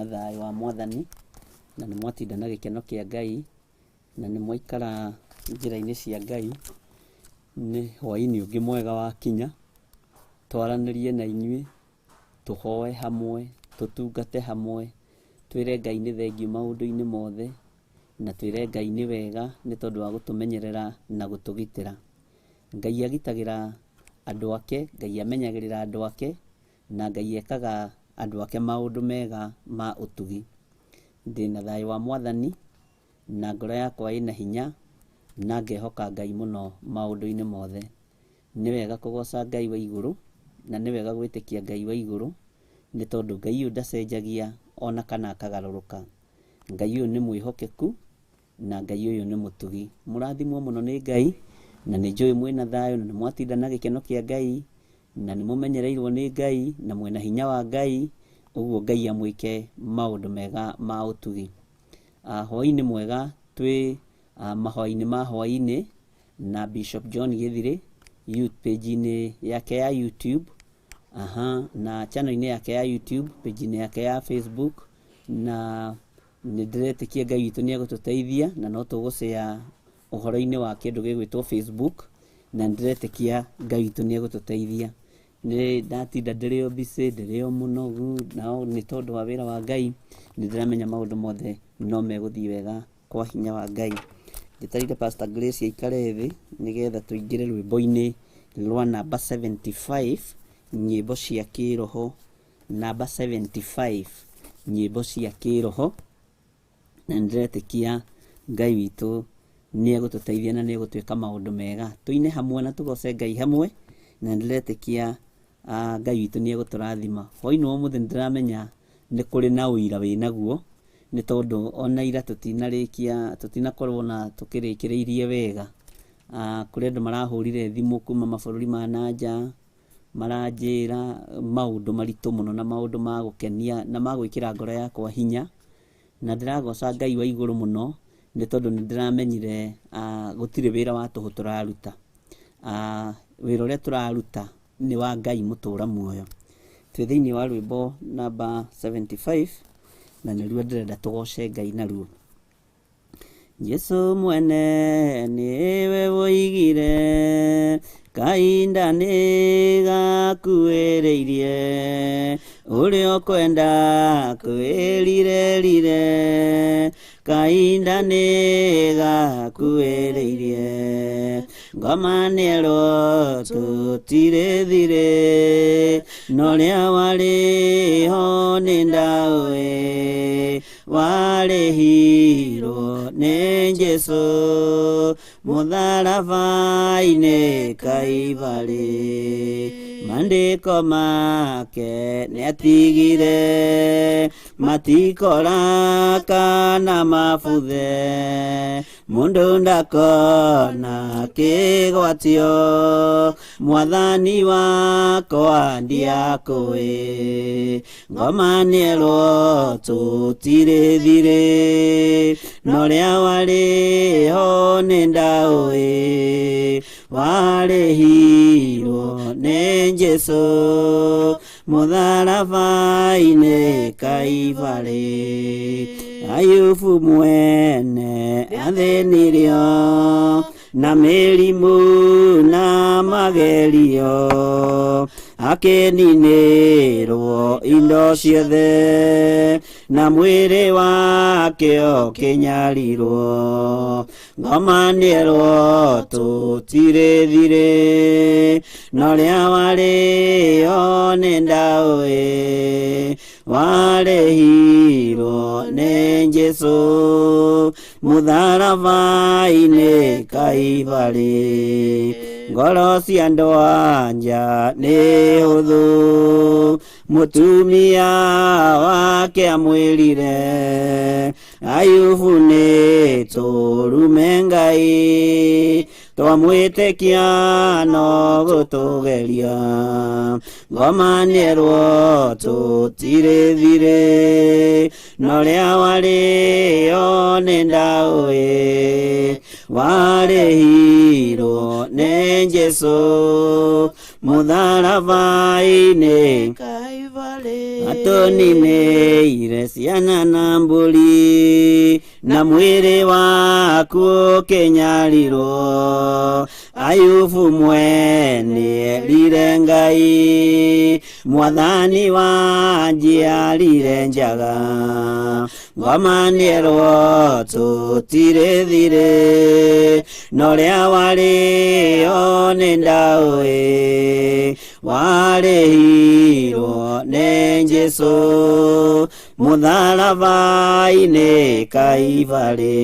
na thayũ wa Mwathani, na nĩ mwatinda na gĩkeno kĩa Ngai, na nĩ mwaikara njĩra-inĩ cia Ngai. Nĩ hwaĩ-inĩ ũngĩ mwega wakinya, twaranĩrie na inyuĩ, tũhoe hamwe, tũtungate hamwe, twĩre Ngai nĩ thengiũ maũndũ-inĩ mothe, na twĩre Ngai nĩ wega nĩ tondũ wa gũtũmenyerera na gũtũgitĩra. Ngai agitagĩra andũ ake, Ngai amenyagĩrĩra andũ ake, na Ngai ekaga andũ ake maũndũ mega ma ũtugi. Ndĩna thayũ wa Mwathani, na ngoro yakwa ĩna hinya, na ngehoka Ngai mũno maũndũ-inĩ mothe. Nĩ wega kũgoca Ngai wa igũrũ, na nĩ wega gwĩtĩkia Ngai wa igũrũ, nĩ tondũ Ngai ũyũ ndacenjagia ona kana akagarũrũka. Ngai ũyũ nĩ mwĩhokeku, na Ngai ũyũ nĩ mũtugi. Mũrathimwo mũno nĩ Ngai, na nĩ njũĩ mwĩna thayũ na nĩ mwatinda na gĩkeno kĩa Ngai, na nĩ mũmenyereirwo nĩ Ngai, na mwĩna hinya wa Ngai, ũguo Ngai amwĩke maũndũ mega ma ũtugi. Hwaĩ-inĩ mwega twĩ mahoya-inĩ ma hwaĩ-inĩ na Bishop John Gĩthirĩ page-inĩ yake ya YouTube, aha, na channel-inĩ yake ya YouTube, page-inĩ yake ya Facebook, na nĩ ndĩretĩkia Ngai witũ nĩ egũtũteithia na no tũgũcea ũhoro-inĩ wa kĩndũ gĩgwĩtwo Facebook, na nĩ ndĩretĩkia Ngai witũ nĩ egũtũteithia. Nĩ ndatinda ndĩrĩ o busy, ndĩrĩ o mũnogu, na nĩ tondũ wa wĩra wa Ngai, nĩ ndĩramenya maũndũ mothe no megũthiĩ wega kwa hinya wa Ngai. Njetereire Pastor Grace aikare thĩ nĩgetha tũingĩre rwĩmbo-inĩ rwa namba 75, nyĩmbo cia kĩroho, namba 75, nyĩmbo cia kĩroho, na nĩ ndĩretĩkia Ngai witũ nĩ egũtũteithia na nĩ egũtwĩka maũndũ mega. Tũine hamwe na tũgoce Ngai hamwe, na nĩ ndĩretĩkia Ngai witũ nĩ egũtũrathima. Hwaĩ-inĩ wa ũmũthĩ nĩ ndĩramenya nĩ kũrĩ na ũira wĩnaguo, nĩ tondũ ona ira tũtinarĩkia, tũtinakorwo na tũkĩrĩkĩrĩirie wega. Kũrĩ andũ marahũrire thimũ kuma mabũrũri ma na nja, maranjĩra maũndũ maritũ mũno na maũndũ ma gũkenia na ma gwĩkĩra ngoro yakwa hinya. Na ndĩragoca Ngai wa igũrũ mũno nĩ tondũ nĩ ndĩramenyire gũtirĩ wĩra wa tũhũ tũraruta. Wĩra ũrĩa tũraruta nĩ wa Ngai mũtũra muoyo. Twĩ thĩinĩ wa rwĩmbo namba 75 na nĩruo ndĩrenda tũgoce Ngai naruo. Jesu mwene nĩwe woigire kahinda nĩ gakuhĩrĩirie, ũrĩa ũkwenda kwĩrirerire, kahinda nĩ gakuhĩrĩirie. Ngoma nĩerwo tũtirĩ thirĩ, na ũrĩa warĩ ho nĩ ndaũĩ, warĩhirwo nĩ Jesũ mũtharaba-inĩ Kaibarĩ. Maandĩko make nĩatigire, matikora kana mabuthe, mũndũ ndakona kĩgwatio, Mwathani wakwa ndiakũĩ. Ngoma nĩerwo tũtirĩ thirĩ, na ũrĩa warĩ ho nĩ ndaũĩ, warĩhirwo nĩ Jesũ mũtharaba-inĩ Kaibarĩ. Ayubu mwene athĩnirio na mĩrimũ na magerio, akĩninĩrwo indo ciothe, na mwĩrĩ wake ũkĩnyarirwo. Ngoma nĩerwo tũtirĩ thirĩ, na ũrĩa warĩ ho nĩ ndaũĩ, warĩhirwo nĩ Jesũ mũtharaba-inĩ Kaibarĩ. Ngoro cia andũ a nja nĩ hũthũ, mũtumia wake amwĩrire, Ayubu nĩ tũrume Ngai, twamwĩtĩkia no gũtũgeria. Ngoma nĩerwo tũtirĩ thirĩ, na ũrĩa warĩ ho nĩ ndaũĩ, warĩhirwo nĩ Jesũ mũtharaba-inĩ. Kaibarĩ. Atũninĩire ciana na mbũri na mwĩrĩ waku ũkĩnyarirwo. Ayubu mwene erire Ngai, Mwathani wanjiarire njaga. Ngoma nĩerwo tũtirĩ thirĩ, na ũrĩa warĩo nĩ ndaũĩ, warĩhirwo nĩ Jesũ mũtharaba-inĩ Kaibarĩ.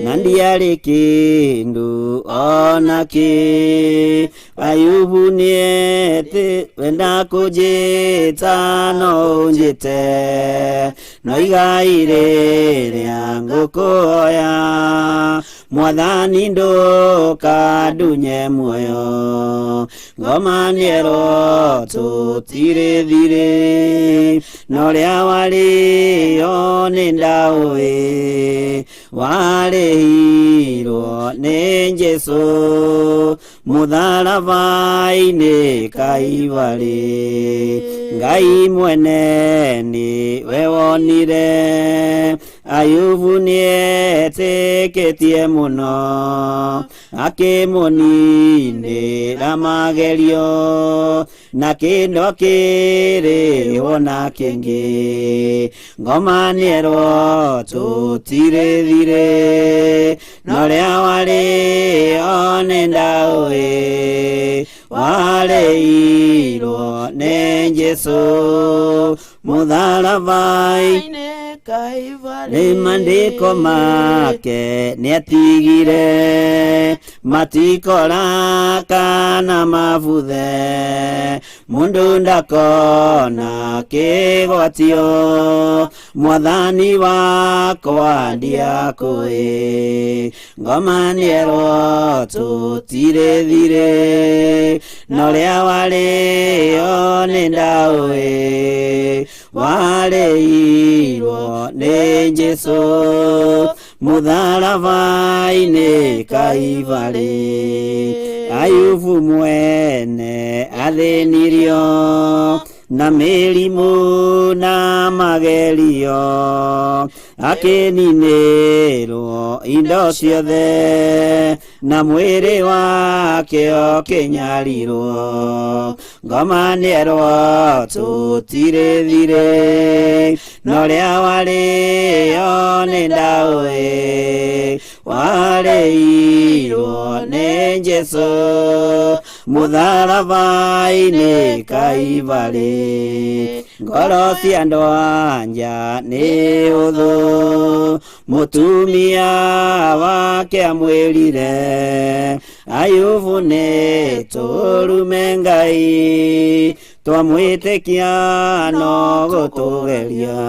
Na ndiarĩ kĩndũ ona kĩ, Ayubu nĩetĩ wenda kũnjĩta no ũnjĩte, no igai rĩrĩa ngũkũhoya, Mwathani ndũkandunye muoyo. Ngoma nĩerwo tũtirĩ thirĩ, na ũrĩa warĩo nĩ ndaũĩ, warĩhirwo nĩ Jesũ mũtharaba-inĩ Kaibarĩ. Ngai mwene nĩwe wonire Ayubu nĩetĩkĩtie mũno, akĩmũninĩra magerio, na kĩndũ akĩrĩhwo na kĩngĩ. Ngoma nĩerwo tũtirĩ thirĩ, na ũrĩa warĩo nĩ ndaũĩ, warĩirwo nĩ Jesũ mũtharaba-inĩ. Nĩ maandĩko make nĩatigire, matikora kana mabuthe, mũndũ ndakona kĩgwatio, Mwathani wakwa ndiakũĩ. Ngoma nĩerwo tũtirĩ thirĩ, na ũrĩa warĩo nĩ ndaũĩ, warĩirwo nĩ Jesũ mũtharaba-inĩ Kaibarĩ. Ayubu mwene athĩnirio na mĩrimũ na magerio, akĩninĩrwo indo ciothe, na mwĩrĩ wake ũkĩnyarirwo. Ngoma nĩerwo tũtirĩ thirĩ, na ũrĩa warĩo nĩ ndaũĩ, warĩirwo nĩ Jesũ mũtharaba-inĩ Kaibarĩ. Ngoro cia andũ a nja nĩ ũthũ, mũtumia wake amwĩrire, Ayubu nĩ tũrume Ngai, twamwĩtĩkia no gũtũgeria.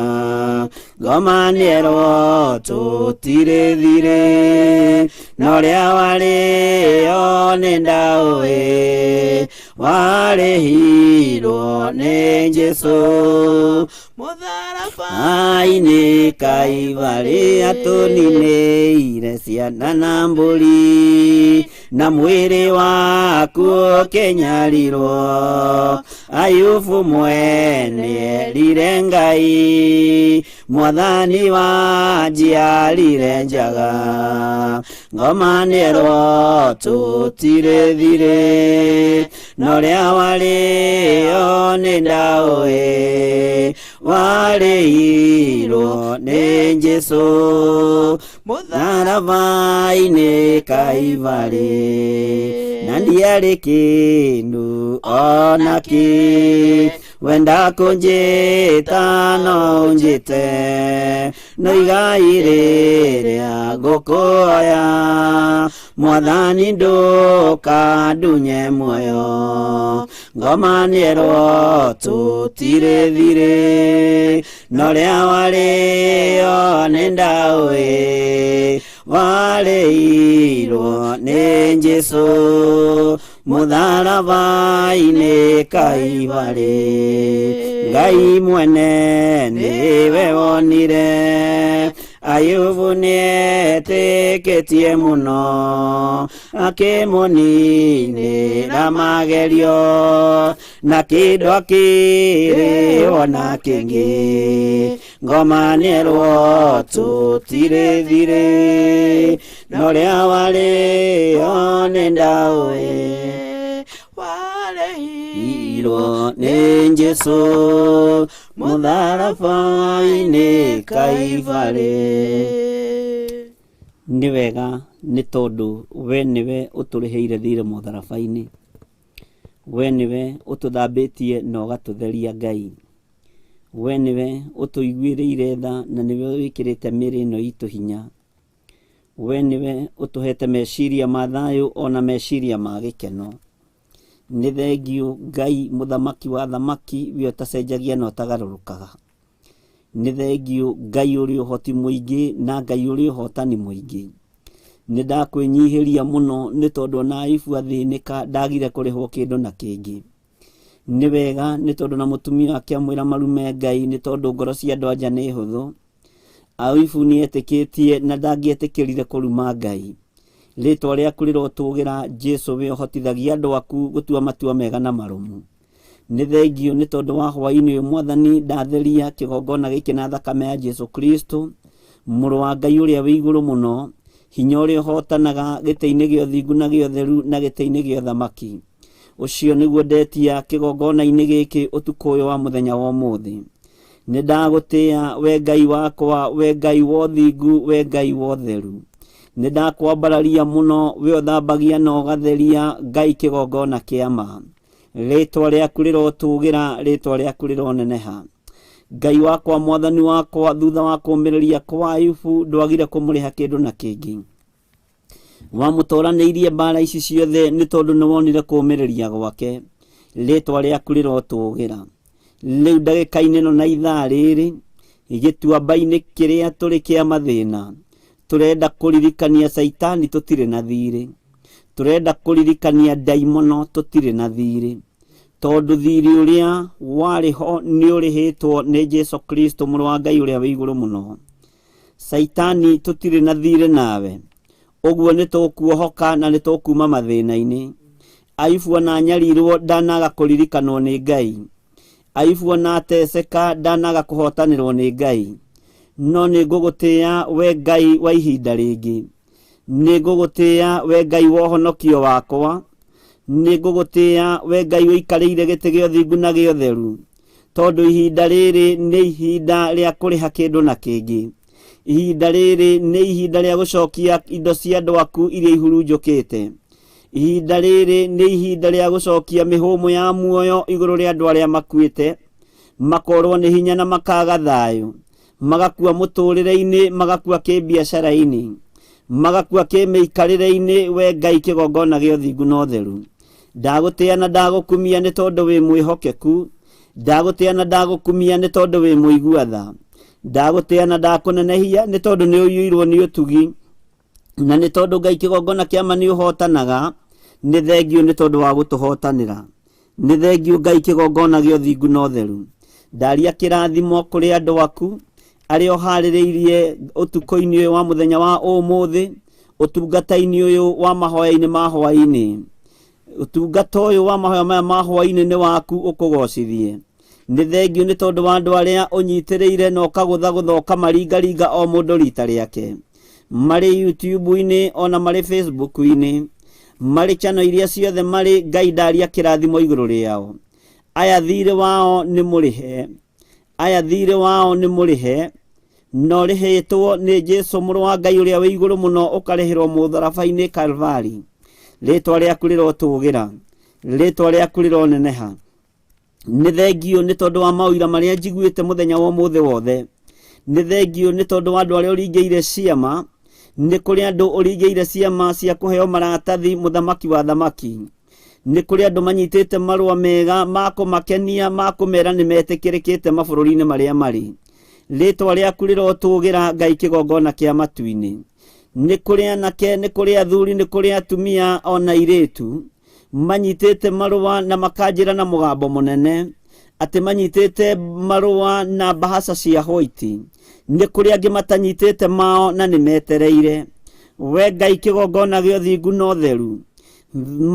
Ngoma nĩerwo tũtirĩ thirĩ, na ũrĩa warĩo nĩ ndaũĩ, warĩhirwo nĩ Jesũ mũtharaba-inĩ Kaibarĩ. Atũninĩire ciana na mbũri, na mwĩrĩ waku ũkĩnyarirwo. Ayubu mwene erire Ngai, Mwathani wanjiarire njaga. Ngoma nĩerwo tũtirĩ thirĩ, na ũrĩa warĩo nĩ ndaũĩ, warĩirwo nĩ Jesũ mũtharaba-inĩ Kaibarĩ. Na ndiarĩ kĩndũ ona kĩ, wenda kũnjĩta no ũnjĩte, no igai rĩrĩa ngũkũhoya, Mwathani ndũkandunye muoyo. Ngoma nĩerwo tũtirĩ thirĩ, na ũrĩa warĩo nĩ ndaũĩ, warĩirwo nĩ Jesũ mũtharaba-inĩ Kaibarĩ. Ngai mwene nĩwe wonire Ayubu nĩetĩkĩtie mũno akĩmũninĩra magerio na kĩndũ akĩrĩ ona kĩngĩ ngoma nĩerwo tũtirĩ thirĩ na ũrĩa warĩo nĩ ndaũĩ warĩhirwo irwo nĩ Jesũ mũtharaba-inĩ Kaibarĩ. Nĩ wega nĩ tondũ we nĩwe ũtũrĩhĩire thirĩ mũtharaba-inĩ, we nĩwe ũtũthambĩtie na ũgatũtheria Ngai, we nĩwe ũtũiguĩrĩire tha na nĩwe wĩkĩrĩte mĩĩrĩ ĩno itũ hinya, we nĩwe ũtũhete meciria ma thayũ ona meciria ma gĩkeno. Nĩ thengiũ Ngai mũthamaki wa thamaki we ũtacenjagia na ũtagarũrũkaga. Nĩ thengiũ Ngai ũrĩ ũhoti mũingĩ na Ngai ũrĩ ũhotani mũingĩ. Nĩ ndakwĩnyihĩria mũno nĩ tondũ ona Ayubu athĩnĩka ndagire kũrĩhwo kĩndũ na kĩngĩ. Nĩ wega nĩ tondũ na mũtumia wake amwĩra marume Ngai nĩ tondũ ngoro cia andũ anja nĩ hũthũ. Ayubu nĩ etĩkĩtie na ndangĩetĩkĩrire kũruma Ngai. Rĩtwa rĩaku rĩrotũgĩra Jesũ we ũhotithagia andũ aku gũtua matua mega na marũmu. Nĩ thengiũ nĩ tondũ wa hwaĩ-inĩ ũyũ Mwathani ndatheria kĩgongona gĩkĩ na thakame ya Jesũ Kristo mũrũ wa Ngai ũrĩa wĩ igũrũ mũno, hinya ũrĩa ũhotanaga gĩtĩ-inĩ gĩa ũthingu na gĩa ũtheru na gĩtĩ-inĩ gĩa ũthamaki. Ũcio nĩguo ndetia kĩgongona-inĩ gĩkĩ ũtukũ ũyũ wa mũthenya wa ũmũthĩ. Nĩ ndagũtĩĩa we Ngai wakwa, we Ngai wa ũthingu, we Ngai wa ũtheru. Nĩ ndakwambararia mũno we ũthambagia na ũgatheria Ngai kĩgongona kĩa ma. Rĩtwa rĩaku rĩrotũgĩra, rĩtwa rĩaku rĩroneneha. Ngai wakwa, mwathani wakwa, thutha wa kũũmĩrĩria kwa Ayubu ndwagire kũmũrĩha kĩndũ na kĩngĩ. Wamũtoranĩirie mbara ici ciothe nĩ tondũ nĩ wonire kũũmĩrĩria gwake. Rĩtwa rĩaku rĩrotũgĩra. Rĩu ndagĩka-inĩ ĩno na ithaa rĩrĩ, gĩtuamba-inĩ kĩrĩa tũrĩ kĩa mathĩna, tũrenda kũririkania Caitani tũtirĩ na thirĩ. Tũrenda kũririkania ndaimono tũtirĩ na thirĩ. Tondũ thirĩ ũrĩa warĩ ho nĩ ũrĩhĩtwo nĩ Jesũ Kristo mũrũ wa Ngai ũrĩa wĩ igũrũ mũno. Caitani tũtirĩ na thirĩ nawe. Ũguo nĩ tũkuohoka na nĩ tũkuma mathĩna-inĩ. Ayubu ona anyarirwo ndanaga kũririkanwo nĩ Ngai. Ayubu ona ateceka ndanaga kũhotanĩrwo nĩ Ngai. No nĩ ngũgũtĩĩa we Ngai wa ihinda rĩngĩ. Nĩ ngũgũtĩĩa we Ngai wa ũhonokio wakwa. Nĩ ngũgũtĩĩa we Ngai ũikarĩire gĩtĩ gĩa ũthingu na gĩa ũtheru. Tondũ ihinda rĩrĩ nĩ ihinda rĩa kũrĩha kĩndũ na kĩngĩ. Ihinda rĩrĩ nĩ ihinda rĩa gũcokia indo cia andũ aku iria ihurunjũkĩte. Ihinda rĩrĩ nĩ ihinda rĩa gũcokia mĩhũmũ ya muoyo igũrũ rĩa andũ arĩa makuĩte, makorwo nĩ hinya na makaga thayũ, magakua mũtũrĩre-inĩ, magakua kĩbiacara-inĩ, magakua kĩmĩikarĩre-inĩ, we Ngai kĩgongona gĩa ũthingu na ũtheru. Ndagũtĩĩa na ndagũkumia nĩ tondũ wĩ mwĩhokeku. Ndagũtĩĩa na ndagũkumia nĩ tondũ wĩ mũigua tha. Ndagũtĩĩa na ndakũnenehia nĩ tondũ nĩ ũiyũirwo nĩ ũtugi na nĩ tondũ Ngai kĩgongona kĩa ma nĩ ũhotanaga. Nĩ thengiũ nĩ tondũ wa gũtũhotanĩra. Nĩ thengiũ Ngai kĩgongona gĩa ũthingu na ũtheru. Ndaria kĩrathimo kũrĩ andũ aku arĩa ũharĩrĩirie ũtukũ-inĩ ũyũ wa mũthenya wa ũmũthĩ, ũtungata-inĩ ũyũ wa mahoya-inĩ ma hwaĩ-inĩ. Ũtungata ũyũ wa mahoya maya ma hwaĩ-inĩ nĩ waku ũkũgocithie. Nĩ thengiũ nĩ tondũ wa andũ arĩa ũnyitĩrĩire na ũkagũthagũtha ũkamaringaringa o mũndũ rita rĩake. Marĩ YouTube-inĩ ona marĩ Facebook-inĩ, marĩ channel iria ciothe marĩ, Ngai ndaria kĩrathimo igũrũ rĩao. Aya thirĩ wao nĩ mũrĩhe. Aya thirĩ wao nĩ mũrĩhe. Na ũrĩhĩtwo nĩ Jesũ mũrũ wa Ngai ũrĩa wĩ igũrũ mũno ũkarĩhĩrwo mũtharaba-inĩ Kalvari. Rĩtwa rĩaku rĩrotũgĩra. Rĩtwa rĩaku rĩroneneha. Nĩ thengiũ nĩ tondũ wa maũira marĩa njiguĩte mũthenya wa ũmũthĩ wothe. Nĩ thengiũ nĩ tondũ wa andũ arĩa ũringĩire ciama. Nĩ kũrĩ andũ ũringĩire ciama cia kũheo maratathi mũthamaki wa thamaki. Nĩ kũrĩ andũ manyitĩte marũa mega ma kũmakenia ma kũmera nĩ metĩkĩrĩkĩte mabũrũri-inĩ marĩa marĩ. Rĩtwa rĩaku rĩrotũgĩra Ngai kĩgongona kĩa matu-inĩ. Nĩ kũrĩ anake, nĩ kũrĩ athuri, nĩ kũrĩ atumia ona airĩtu manyitĩte marũa na makanjĩra na mũgambo mũnene Atĩ manyitĩte marũa na mbahaca cia hwaiti. Nĩ kũrĩ angĩ matanyitĩte mao na nĩ metereire. We Ngai kĩgongona gĩa ũthingu na ũtheru.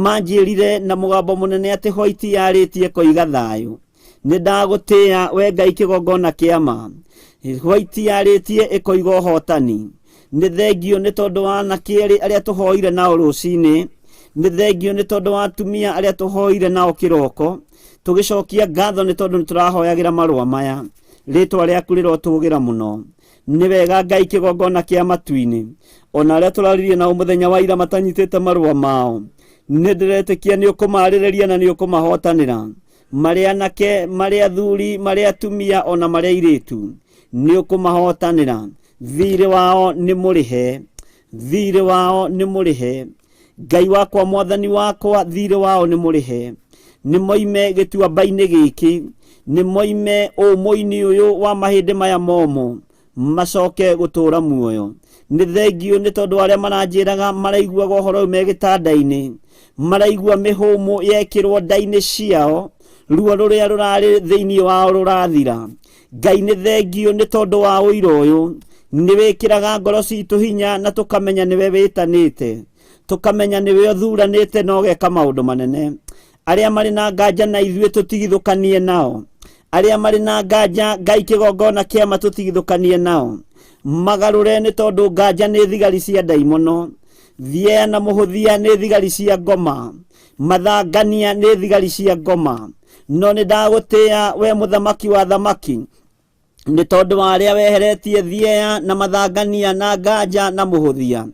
Manjĩrire na mũgambo mũnene atĩ hwaiti yarĩtie koiga thayũ. Nĩ ndagũtĩĩa we Ngai kĩgongona kĩa ma. Hwaiti yarĩtie ĩkoiga ũhotani. Nĩ thengio nĩ tondũ wa anake erĩ arĩa tũhoire nao rũcinĩ. Nĩ thengio nĩ tondũ wa atumia arĩa tũhoire nao kĩroko. Tũgĩcokia ngatho nĩ tondũ nĩ tũrahoyagĩra marũa maya. Rĩtwa rĩaku rĩrotũgĩra mũno. Nĩ wega Ngai kĩgongona kĩa matu-inĩ. Ona arĩa tũraririe nao mũthenya wa ira matanyitĩte marũa mao. Nĩ ndĩretĩkia nĩ ũkũmarĩrĩria na nĩ ũkũmahotanĩra. Marĩ anake, marĩ athuri, marĩ atumia ona marĩ airĩtu. Nĩ ũkũmahotanĩra. Thirĩ wao nĩ mũrĩhe. Thirĩ wao nĩ mũrĩhe. Ngai wakwa mwathani wakwa thirĩ wao nĩ mũrĩhe. Nĩ moime gĩtuamba-inĩ gĩkĩ. Nĩ moime ũmũ-inĩ ũyũ wa mahĩndĩ maya momũ. Macoke gũtũũra muoyo. Nĩ thengiũ nĩ tondũ arĩa maranjĩraga maraiguaga ũhoro ũyũ me gĩtanda-inĩ. Maraigua mĩhũmũ yekĩrwo nda-inĩ ciao. Ruo rũrĩa rũrarĩ thĩinĩ wao rũrathira. Ngai nĩ thengiũ nĩ tondũ wa ũira ũyũ. Nĩ wĩkĩraga ngoro citũ hinya na tũkamenya nĩwe wĩtanĩte. Tũkamenya nĩwe ũthuranĩte na ũgeka maũndũ manene. Arĩa marĩ na nganja na ithuĩ tũtigithũkanie nao. Arĩa marĩ na nganja Ngai kĩgongona kĩama tũtigithũkanie nao. Magarũre nĩ tondũ nganja nĩ thigari cia ndaimono. Thieya na mũhũthia nĩ thigari cia ngoma. Mathangania nĩ thigari cia ngoma. No nĩ ndagũtĩĩa we mũthamaki wa thamaki nĩ tondũ wa arĩa weheretie thieya na mathangania na nganja na mũhũthia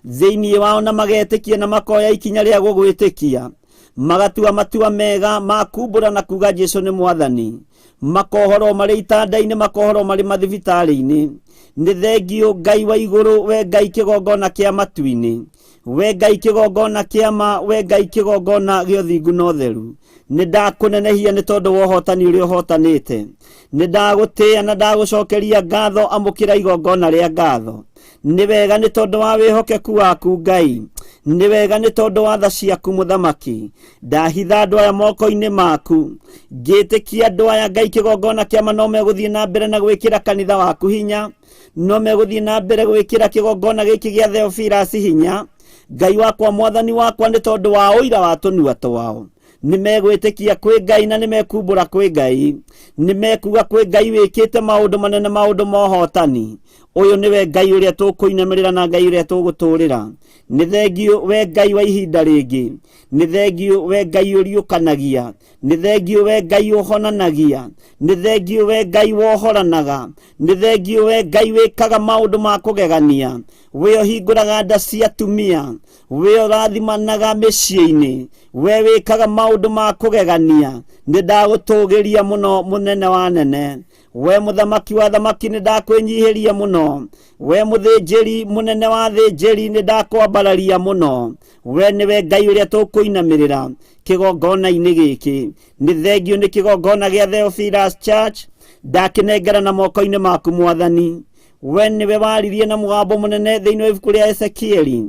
thĩinĩ wao na magetĩkia na makoya ikinya rĩa gũgwĩtĩkia magatua matua mega ma kumbũra na kuga Jesu nĩ mwathani makohorwo marĩ itanda-inĩ makohorwo marĩ mathibitarĩ-inĩ. Nĩ thengiũ Ngai wa igũrũ we Ngai kĩgongona kĩa matu-inĩ we Ngai kĩgongona kĩa ma we Ngai kĩgongona gĩa ũthingu na ũtheru. Nĩ ndakũnenehia nĩ tondũ wa ũhotani ũrĩa ũhotanĩte. Nĩ ndagũtĩĩa na ndagũcokeria ngatho amũkĩra igongona rĩa ngatho. Nĩ wega nĩ tondũ wa wĩhokeku waku Ngai. Nĩ wega nĩ tondũ wa tha ciaku mũthamaki. Ndahitha andũ aya moko-inĩ maku. Ngĩtĩkia andũ aya Ngai kĩgongona kĩa ma no megũthiĩ na mbere na gwĩkĩra kanitha waku hinya. No megũthiĩ na mbere gwĩkĩra kĩgongona gĩkĩ gĩa Theophilus hinya. Ngai wakwa mwathani wakwa nĩ tondũ wa ũira wa tũnua twao. Nĩ megwĩtĩkia kwĩ Ngai na nĩ mekumbũra kwĩ Ngai. Nĩ mekuga kwĩ Ngai wĩkĩte maũndũ manene maũndũ ma ũhotani. Ũyũ nĩwe Ngai ũrĩa tũkũinamĩrĩra na Ngai ũrĩa tũgũtũrĩra. Nĩ thengiũ we Ngai wa ihinda rĩngĩ. Nĩ thengiũ we Ngai ũriũkanagia. Nĩ thengiũ we Ngai ũhonanagia. Nĩ thengiũ we Ngai wohoranaga. Nĩ thengiũ we Ngai wĩkaga maũndũ ma kũgegania. We ũhingũraga nda cia atumia. We ũrathimanaga mĩciĩ-inĩ. We wĩkaga maũndũ ma kũgegania. Nĩ ndagũtũgĩria mũno mũnene wa nene. We mũthamaki wa thamaki nĩ ndakwĩnyihĩria mũno. We mũthĩnjĩri mũnene wa thĩnjĩri nĩ ndakwambararia mũno. We nĩwe Ngai ũrĩa tũkũinamĩrĩra kĩgongona-inĩ gĩkĩ. Nĩ thengiũ nĩ kĩgongona gĩa Theophilus Church. Ndakĩnengera na moko-inĩ maku mwathani. We nĩwe waririe na mũgambo mũnene thĩinĩ wa ibuku rĩa Ezekieli.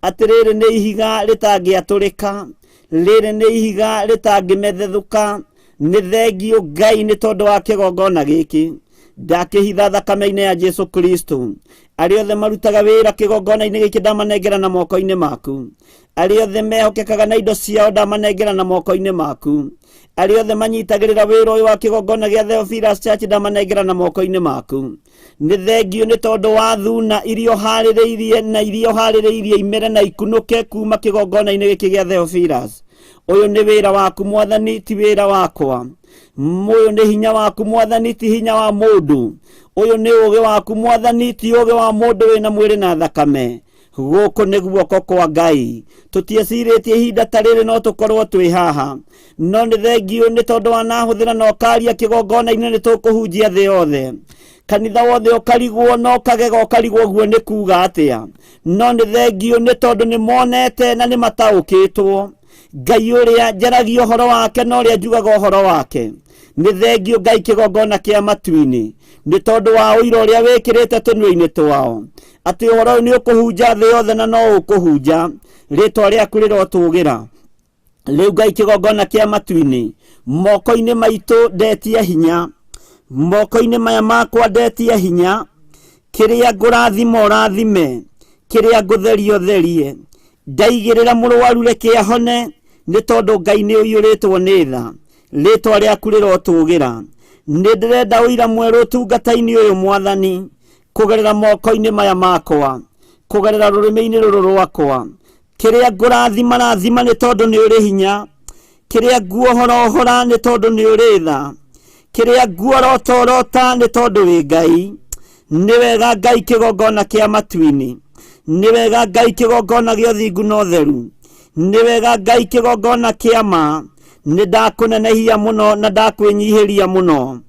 Atĩrĩrĩ nĩ ihiga rĩtangĩatũrĩka. Rĩrĩ nĩ ihiga rĩtangĩmethethũka. Nĩ thengiũ Ngai nĩ tondũ wa kĩgongona gĩkĩ. Ndakĩhitha thakame-inĩ ya Jesu Kristo. Arĩa othe marutaga wĩra kĩgongona-inĩ gĩkĩ ndamanengera na moko-inĩ maku. Arĩa othe mehokekaga na indo ciao ndamanengera na moko-inĩ maku. Arĩa othe manyitagĩrĩra wĩra ũyũ wa kĩgongona gĩa Theophilus Church ndamanengera na moko-inĩ maku. Nĩ thengiũ nĩ tondũ wa thuna iria ũharĩrĩirie na iria ũharĩrĩirie imere na ikunũke kuma kĩgongona-inĩ gĩkĩ gĩa Theophilus. Ũyũ nĩ wĩra waku mwathani ti wĩra wakwa. Ũyũ nĩ hinya waku mwathani ti hinya wa mũndũ. Ũyũ nĩ ũũgĩ waku mwathani ti ũũgĩ wa mũndũ wĩna mwĩrĩ na thakame. Gũkũ nĩ guoko kwa Ngai. Tũtiecirĩtie ihinda ta rĩrĩ no tũkorwo twĩ haha. No nĩ thengiũ nĩ tondũ wanahũthĩra na ũkaria kĩgongona-inĩ nĩ tũkũhunjia thĩ yothe. Kanitha wothe ũkarigwo na ũkagega ũkarigwo ũguo nĩ kuga atĩa. No nĩ thengiũ nĩ tondũ nĩ monete na nĩ mataũkĩtwo. Ngai ũrĩa njaragia ũhoro wake na ũrĩa njugaga ũhoro wake. Nĩ thengiũ Ngai kĩgongona kĩa matu-inĩ. Nĩ tondũ wa ũira ũrĩa wĩkĩrĩte tũnua-inĩ twao. Atĩ ũhoro ũyũ nĩ ũkũhunja thĩ yothe na no ũkũhunja. Rĩtwa rĩaku rĩrotũgĩra. Rĩu Ngai kĩgongona kĩa matu-inĩ, moko-inĩ maitũ ndetia hinya, moko-inĩ maya makwa ndetia hinya, kĩrĩa ngũrathima ũrathime, kĩrĩa ngũtheria ũtherie. Ndaigĩrĩra mũrwaru reke ahone, nĩ tondũ Ngai nĩ ũiyũrĩtwo nĩ tha. Rĩtwa rĩaku rĩrotũgĩra. Nĩ ndĩrenda ũira mwerũ ũtungata-inĩ ũyũ Mwathani, kũgerera moko-inĩ maya makwa, kũgerera rũrĩmĩ-inĩ rũrũ rwakwa. Kĩrĩa ngũrathima rathima nĩ tondũ nĩ ũrĩ hinya, kĩrĩa nguohora ohora nĩ tondũ nĩ ũrĩ tha, kĩrĩa nguorota orota nĩ tondũ wĩ Ngai. Nĩ wega Ngai kĩgongona kĩa matu-inĩ, nĩ wega Ngai kĩgongona gĩa ũthingu na ũtheru, nĩ wega Ngai kĩgongona kĩa ma. Nĩ ndakũnenehia mũno na ndakwĩnyihĩria mũno.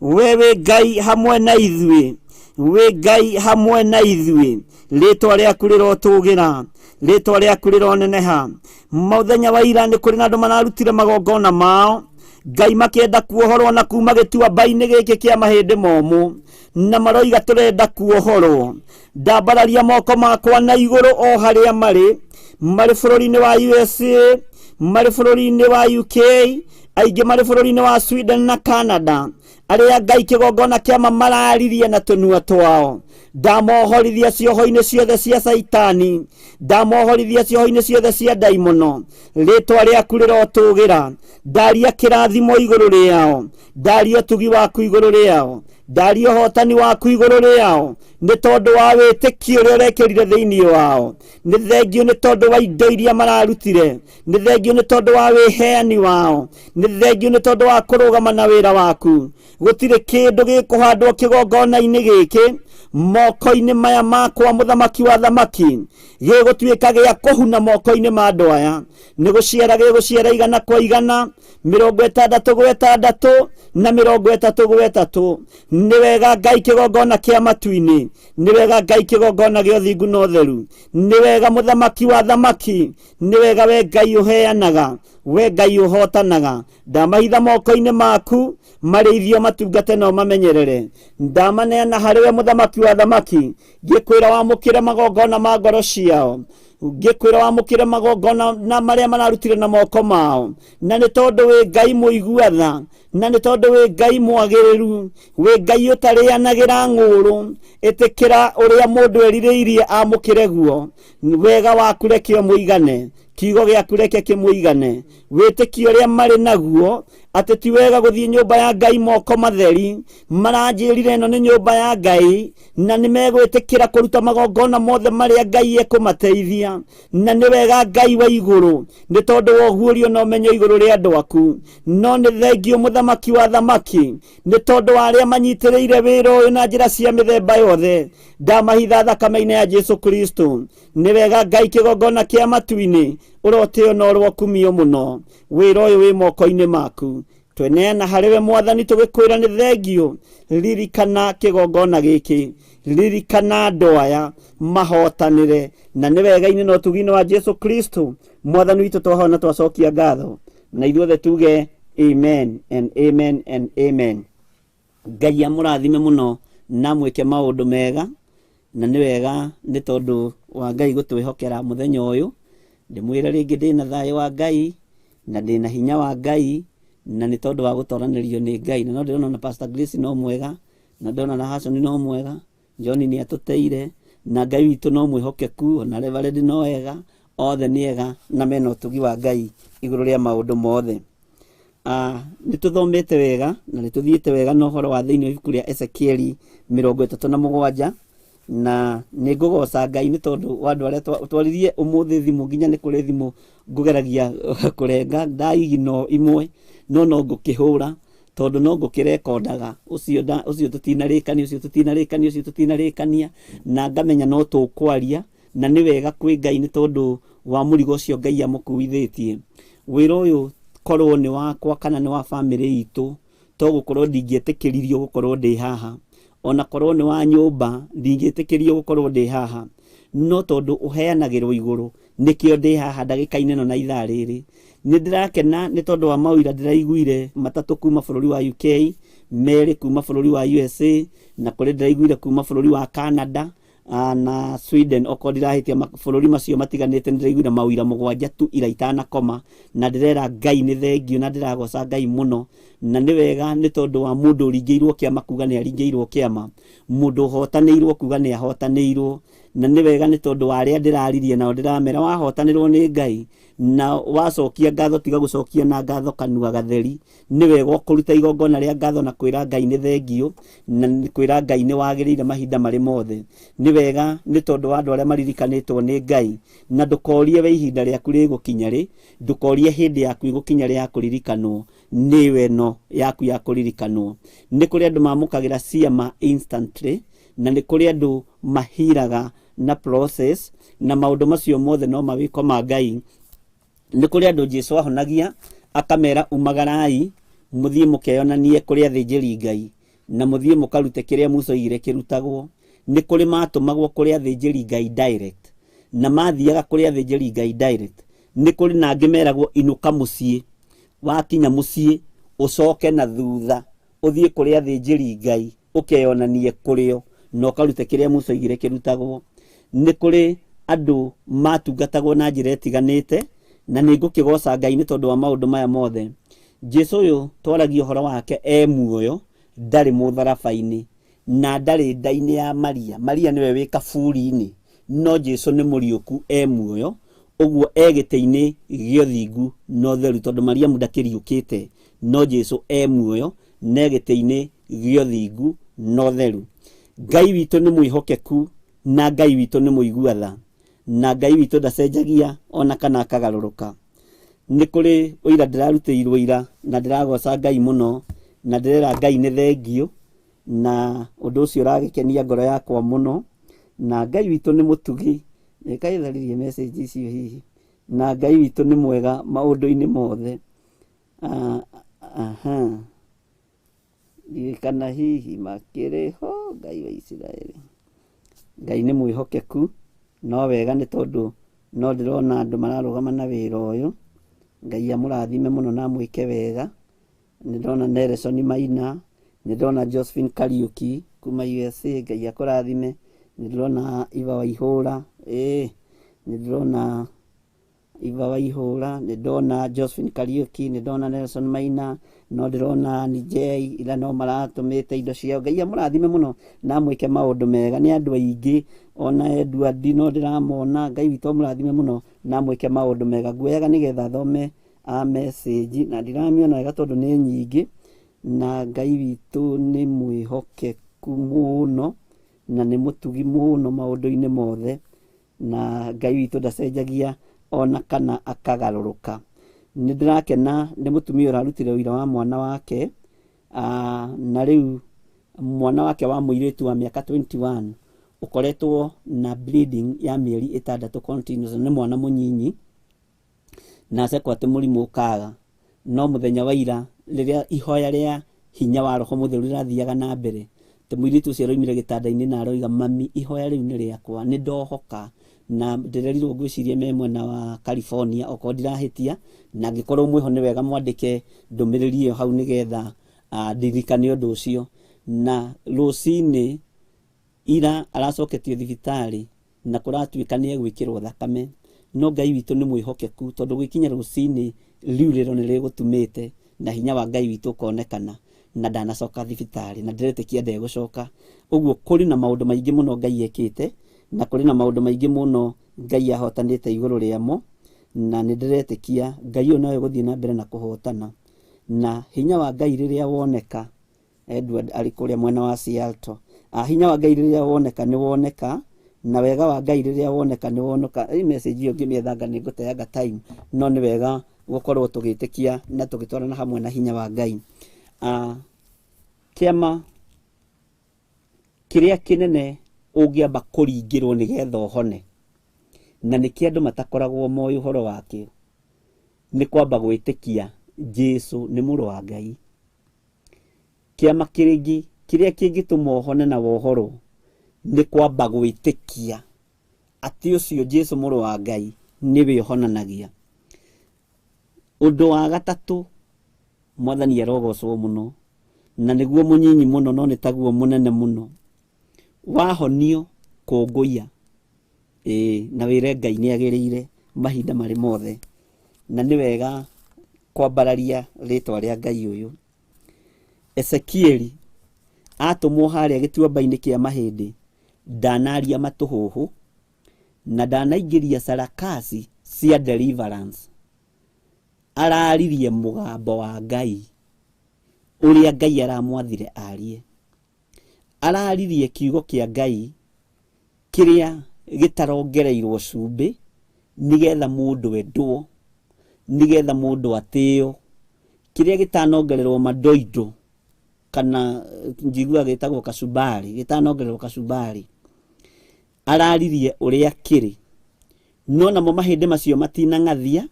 We wĩ Ngai hamwe na ithuĩ, wĩ Ngai hamwe na ithuĩ. Rĩtwa rĩaku rĩrotũgĩra, rĩtwa rĩaku rĩroneneha. Mũthenya wa ira nĩ kũrĩ na andũ mararutire magongona mao Ngai makĩenda kuohorwo na kuma gĩtuamba-inĩ gĩkĩ kĩa mahĩndĩ momũ, na maroiga tũrenda kuohorwo. Ndambararia moko makwa na igũrũ o harĩa marĩ, marĩ bũrũri-inĩ wa USA, marĩ bũrũri-inĩ wa UK, aingĩ marĩ bũrũri-inĩ wa Sweden na Canada, arĩa Ngai kĩgongona kĩama mararirie na tũnua twao. Ndamohorithia cioho-inĩ ciothe cia Caitani, ndamohorithia cioho-inĩ ciothe cia ndaimono. Rĩtwa rĩaku rĩrotũgĩra. Ndaria kĩrathimo igũrũ rĩao, ndaria ũtugi waku igũrũ rĩao, ndaria ũhotani waku igũrũ rĩao, nĩ tondũ wa wĩtĩkio ũrĩa ũrekĩrire thĩinĩ wao. Nĩ thengio nĩ tondũ wa indo iria mararutire, nĩ thengio nĩ tondũ wa wĩheani wao, nĩ thengio nĩ tondũ wa kũrũgama na wĩra waku. Gũtirĩ kĩndũ gĩkũhandwo kĩgongona-inĩ gĩkĩ moko-inĩ maya makwa, mũthamaki wa thamaki, gĩgũtuĩka gĩa kũhuna moko-inĩ ma andũ aya. Nĩ gũciara gĩgũciara 100 kwa 100, 60 gwa 60, na 30 gwa 30. Nĩ wega Ngai kĩgongona kĩa matu-inĩ, nĩ wega Ngai kĩgongona gĩa ũthingu na ũtheru, nĩ wega mũthamaki wa thamaki, nĩ wega we Ngai ũheanaga, we Ngai ũhotanaga. Ndamahitha moko-inĩ maku, marĩithio matungate na ũmamenyerere. Ndamaneana harĩ we mũthamaki wa thamaki, ngĩkwĩra wamũkĩre magongona ma ngoro ciao, ngĩkwĩra wamũkĩre magongona na marĩa mararutire na moko mao. Na nĩ tondũ wĩ Ngai mũigua tha, na nĩ tondũ wĩ Ngai mwagĩrĩru, wĩ Ngai ũtarĩanagĩra ng'ũũrũ, ĩtĩkĩra ũrĩa mũndũ erirĩirie amũkĩre guo. Wega waku reke ũmũigane, kiugo gĩaku reke kĩmũigane. Wĩtĩkio ũrĩa marĩ naguo atĩ ti wega gũthiĩ nyũmba ya Ngai moko matheri, maranjĩrire ĩno nĩ nyũmba ya Ngai, na nĩ megwĩtĩkĩra kũruta magongona mothe marĩa Ngai ekũmateithia. Na nĩ wega Ngai wa igũrũ, nĩ tondũ wa ũguũrio na ũmenyo igũrũ rĩa andũ aku. No nĩ thengio mũthamaki wa thamaki, nĩ tondũ wa arĩa manyitĩrĩire wĩra ũyũ na njĩra cia mĩthemba yothe. Ndamahitha thakame-inĩ ya Jesu Kristo. Nĩ wega Ngai kĩgongona kĩa matu-inĩ, ũrotĩo na ũrokumio mũno. Wĩra ũyũ wĩ moko-inĩ maku, tweneana harĩ we Mwathani, tũgĩkwĩra nĩ thengio. Ririkana kĩgongona gĩkĩ, ririkana andũ aya mahotanĩre, na nĩ wega-inĩ na ũtugi-inĩ wa Jesu Kristo Mwathani witũ twahoya na twacokia ngatho, na ithuothe tuge amen and amen and amen. Ngai amũrathime mũno na mwĩke maũndũ mega, na nĩ wega nĩ tondũ wa Ngai gũtwĩhokera mũthenya ũyũ. Ndĩmwĩre rĩngĩ ndĩna thayũ wa Ngai na ndĩna hinya wa Ngai, na nĩ tondũ wa gũtoranĩrio nĩ Ngai. Na no ndĩrona na Pastor Grace no mwega, na ndona na Hassan no mwega, John nĩ atũteire, na Ngai witũ no mwĩhokeku, ona Reverend no ega, othe nĩ ega na mena ũtugi wa Ngai igũrũ rĩa maũndũ mothe. Nĩ tũthomete wega na nĩ tũthiĩte wega na ũhoro wa thĩinĩ wa ibuku rĩa Ezekieli 37, na nĩ ngũgoca Ngai nĩ tondũ wa andũ arĩa twaririe ũmũthĩ thimũ, nginya nĩ kũrĩ thimũ ngũgeragia kũrenga ndaigino imwe, no no ngũkĩhũra tondũ no ngũkĩrekondaga ũcio ũcio tũtinarĩkania, ũcio tũtinarĩkania, ũcio tũtinarĩkania, na ngamenya no tũkwaria, na nĩ wega kwĩ Ngai nĩ tondũ wa mũrigo ũcio Ngai amũkuithĩtie. Wĩra ũyũ korwo nĩ wakwa kana nĩ wa bamĩrĩ itũ, to gũkorwo ndingĩetĩkĩririo gũkorwo ndĩ haha, ona korwo nĩ wa nyũmba ndingĩtĩkĩrio gũkorwo ndĩ haha, no tondũ ũheanagĩrwo igũrũ nĩkĩo ndĩ haha ndagĩka-inĩ ĩno na ithaa rĩrĩ. Nĩ ndĩrakena nĩ tondũ wa mawĩra ndĩraiguire matatũ kuma bũrũri wa UK, merĩ kuma bũrũri wa USA, na kũrĩ ndĩraiguire kuma bũrũri wa Canada. na Sweden, okorwo ndirahĩtia mabũrũri macio matiganĩte, nĩndĩraiguire mawĩira 7 tu ira itanakoma, na ndĩrera Ngai nĩ thengio na ndĩragoca Ngai mũno. Na nĩ wega nĩ tondũ wa mũndũ ũringĩirwo kĩama kuga nĩ aringĩirwo kĩama, mũndũ ũhotanĩirwo kuga nĩ ahotanĩirwo. Na nĩ wega nĩ tondũ wa arĩa ndĩraririe nao ndĩramera wahotanĩrwo nĩ Ngai na wacokia ngatho, tiga gũcokia na ngatho kanua gatheri. Nĩ wega kũruta igongona rĩa ngatho na kwĩra Ngai nĩ thengio, na kwĩra Ngai nĩ wagĩrĩire mahinda marĩ mothe. Nĩ wega nĩ tondũ wa andũ arĩa maririkanĩtwo nĩ Ngai, na ndũkorie we ihinda rĩaku rĩgũkinya rĩ, ndũkorie hĩndĩ yaku ĩgũkinya rĩ ya kũririkanwo, nĩwe no yaku ya kũririkanwo. Nĩ kũrĩ andũ mamũkagĩra ciama instantly, na nĩ kũrĩ andũ mahiraga na process, na maũndũ macio mothe no mawĩko ma Ngai. Nĩ kũrĩ andũ Jesu ahonagia akamera umagarai mũthiĩ mũkeyonanie kũrĩ athĩnjĩri Ngai, na mũthiĩ mũkarute kĩrĩa Musa oigire kĩrutagwo. Nĩ kũrĩ matũmagwo kũrĩ athĩnjĩri Ngai direct, na mathiaga kũrĩ athĩnjĩri Ngai direct. Nĩ kũrĩ na angĩ meragwo inũka mũciĩ, wakinya mũciĩ ũcoke na thutha ũthiĩ kũrĩ athĩnjĩri Ngai ũkeyonanie kũrĩo na ũkarute kĩrĩa Musa oigire kĩrutagwo. Nĩ kũrĩ andũ matungatagwo na njĩra ĩtiganĩte, na nĩ ngũkĩgoca Ngai nĩ tondũ wa maũndũ maya mothe. Jesu ũyũ twaragia ũhoro wake e muoyo, ndarĩ mũtharaba-inĩ na ndarĩ nda-inĩ ya Maria. Maria nĩwe wĩ kaburi-inĩ, no Jesu nĩ mũriũku e muoyo, ũguo e gĩtĩ-inĩ gĩa ũthingu na ũtheru, tondũ Mariamu ndakĩriũkĩte, no Jesu e muoyo na e gĩtĩ-inĩ gĩa ũthingu na ũtheru. Ngai witũ nĩ mwĩhokeku, na Ngai witũ nĩ mũigua tha, na Ngai witũ ndacenjagia ona kana akagarũrũka. Nĩ kũrĩ ũira ndĩrarutĩirwo ira, na ndĩragoca Ngai mũno, na ndĩrera Ngai nĩ thengio, na ũndũ ũcio ũragĩkenia ngoro yakwa mũno. Na Ngai witũ nĩ mũtugi, nĩkaitharirie message icio hihi, na Ngai witũ nĩ mwega maũndũ-inĩ mothe. Aha. Ndiũĩ kana hihi makĩrĩ ho Ngai wa Isiraeli. Ngai nĩ mwĩhokeku, no wega nĩ tondũ no ndĩrona andũ mararũgama na wĩra ũyũ. Ngai amũrathime mũno na amwĩke wega. Nĩ ndĩrona Nelson Maina, nĩ ndĩrona Josephine Kariuki kuma USA, Ngai akũrathime. Nĩ ndĩrona Eva Waihũra, ĩĩ, nĩ ndĩrona Eva Waihũra, nĩ ndona Josephine Kariuki, nĩ ndona Nelson Maina, no ndĩrona Nijei ira no maratũmĩte indo ciao. Ngai amũrathime mũno na amwĩke maũndũ mega. Nĩ andũ aingĩ, ona Edward no ndĩramona. Ngai witũ amũrathime mũno na amwĩke maũndũ mega. Nguoyaga nĩgetha thome a message na ndiramĩona wega tondũ nĩ nyingĩ, na Ngai witũ nĩ mwĩhokeku mũno na nĩ mũtugi mũno maũndũ-inĩ mothe, na Ngai witũ ndacenjagia ona kana akagarũrũka. Nĩ ndĩrakena nĩ mũtumia ũrarutire ũira wa mwana wake, na rĩu mwana wake wa mũirĩtu wa mĩaka 21 ũkoretwo na bleeding ya mĩeri 6 continuous, nĩ mwana mũnyinyi, na acekwo atĩ mũrimũ ũkaga. No mũthenya wa ira rĩrĩa ihoya rĩa hinya wa Roho Mũtheru rĩrathiaga na mbere, atĩ mũirĩtu ũcio aroimire gĩtanda-inĩ na aroiga, mami, ihoya rĩu nĩ rĩakwa, nĩ ndohoka. Na ndĩrerirwo ngwĩciria me mwena wa California, okorwo ndirahĩtia, na angĩkorwo mwĩho nĩ wega mwandĩke ndũmĩrĩri ĩyo hau nĩgetha ndirikane ũndũ ũcio. Na rũcinĩ ira aracoketio thibitarĩ na kũratuĩka nĩ egwĩkĩrwo thakame, no Ngai witũ nĩ mwĩhokeku, tondũ gwĩkinya rũcinĩ riurĩro nĩ rĩgũtumĩte na hinya wa Ngai witũ ũkonekana, na ndanacoka thibitarĩ na ndĩretĩkia ndegũcoka. Ũguo kũrĩ na maũndũ maingĩ mũno Ngai ekĩte, na kũrĩ na maũndũ maingĩ mũno Ngai ahotanĩte igũrũ rĩamo, na nĩ ndĩretĩkia Ngai ũyũ nowe ũgũthiĩ na mbere na kũhotana. Na hinya wa Ngai rĩrĩa woneka, Edward arĩ kũrĩa mwena wa Seattle. Hinya wa Ngai rĩrĩa woneka nĩ woneka, na wega wa Ngai rĩrĩa woneka nĩ woneka. Ĩ message ĩyo ngĩmĩethanga nĩ ngũteanga time, no nĩ wega gũkorwo tũgĩtĩkia na tũgĩtwarana hamwe na hinya wa Ngai. Kĩama kĩrĩa kĩnene ũngĩamba kũringĩrwo nĩgetha ũhone, na nĩkĩo andũ matakoragwo moĩ ũhoro wakĩo, nĩ kwamba gwĩtĩkia Jesu nĩ mũrũ wa Ngai. Kĩama kĩngĩ kĩrĩa kĩngĩtũma ũhone na wohorwo nĩ kwamba gwĩtĩkia atĩ ũcio Jesu mũrũ wa Ngai nĩwe ũhonanagia. Ũndũ wa gatatũ, Mwathani arogocwo mũno, na nĩguo mũnyinyi mũno no nĩ taguo mũnene mũno. Wahonio Kũngũiya. Ĩĩ na wĩre Ngai nĩ agĩrĩire mahinda marĩ mothe. Na nĩ wega kwambararia rĩtwa rĩa Ngai ũyũ. Ezekieli atũmwo harĩa gĩtuamba-inĩ kĩa mahĩndĩ ndanaria matũhũhũ na ndanaingĩria sarakasi cia deliverance. Araririe mũgambo wa Ngai ũrĩa Ngai aramwathire arie. Araririe kiugo kĩa Ngai kĩrĩa gĩtarongereirwo cumbĩ nĩgetha mũndũ endwo, nĩgetha mũndũ atĩo, kĩrĩa gĩtanongererwo mandoindo kana njiguaga gĩtagwo kacumbari, gĩtanongererwo kacumbari. Araririe ũrĩa kĩrĩ. No namo mahĩndĩ macio matinang'athia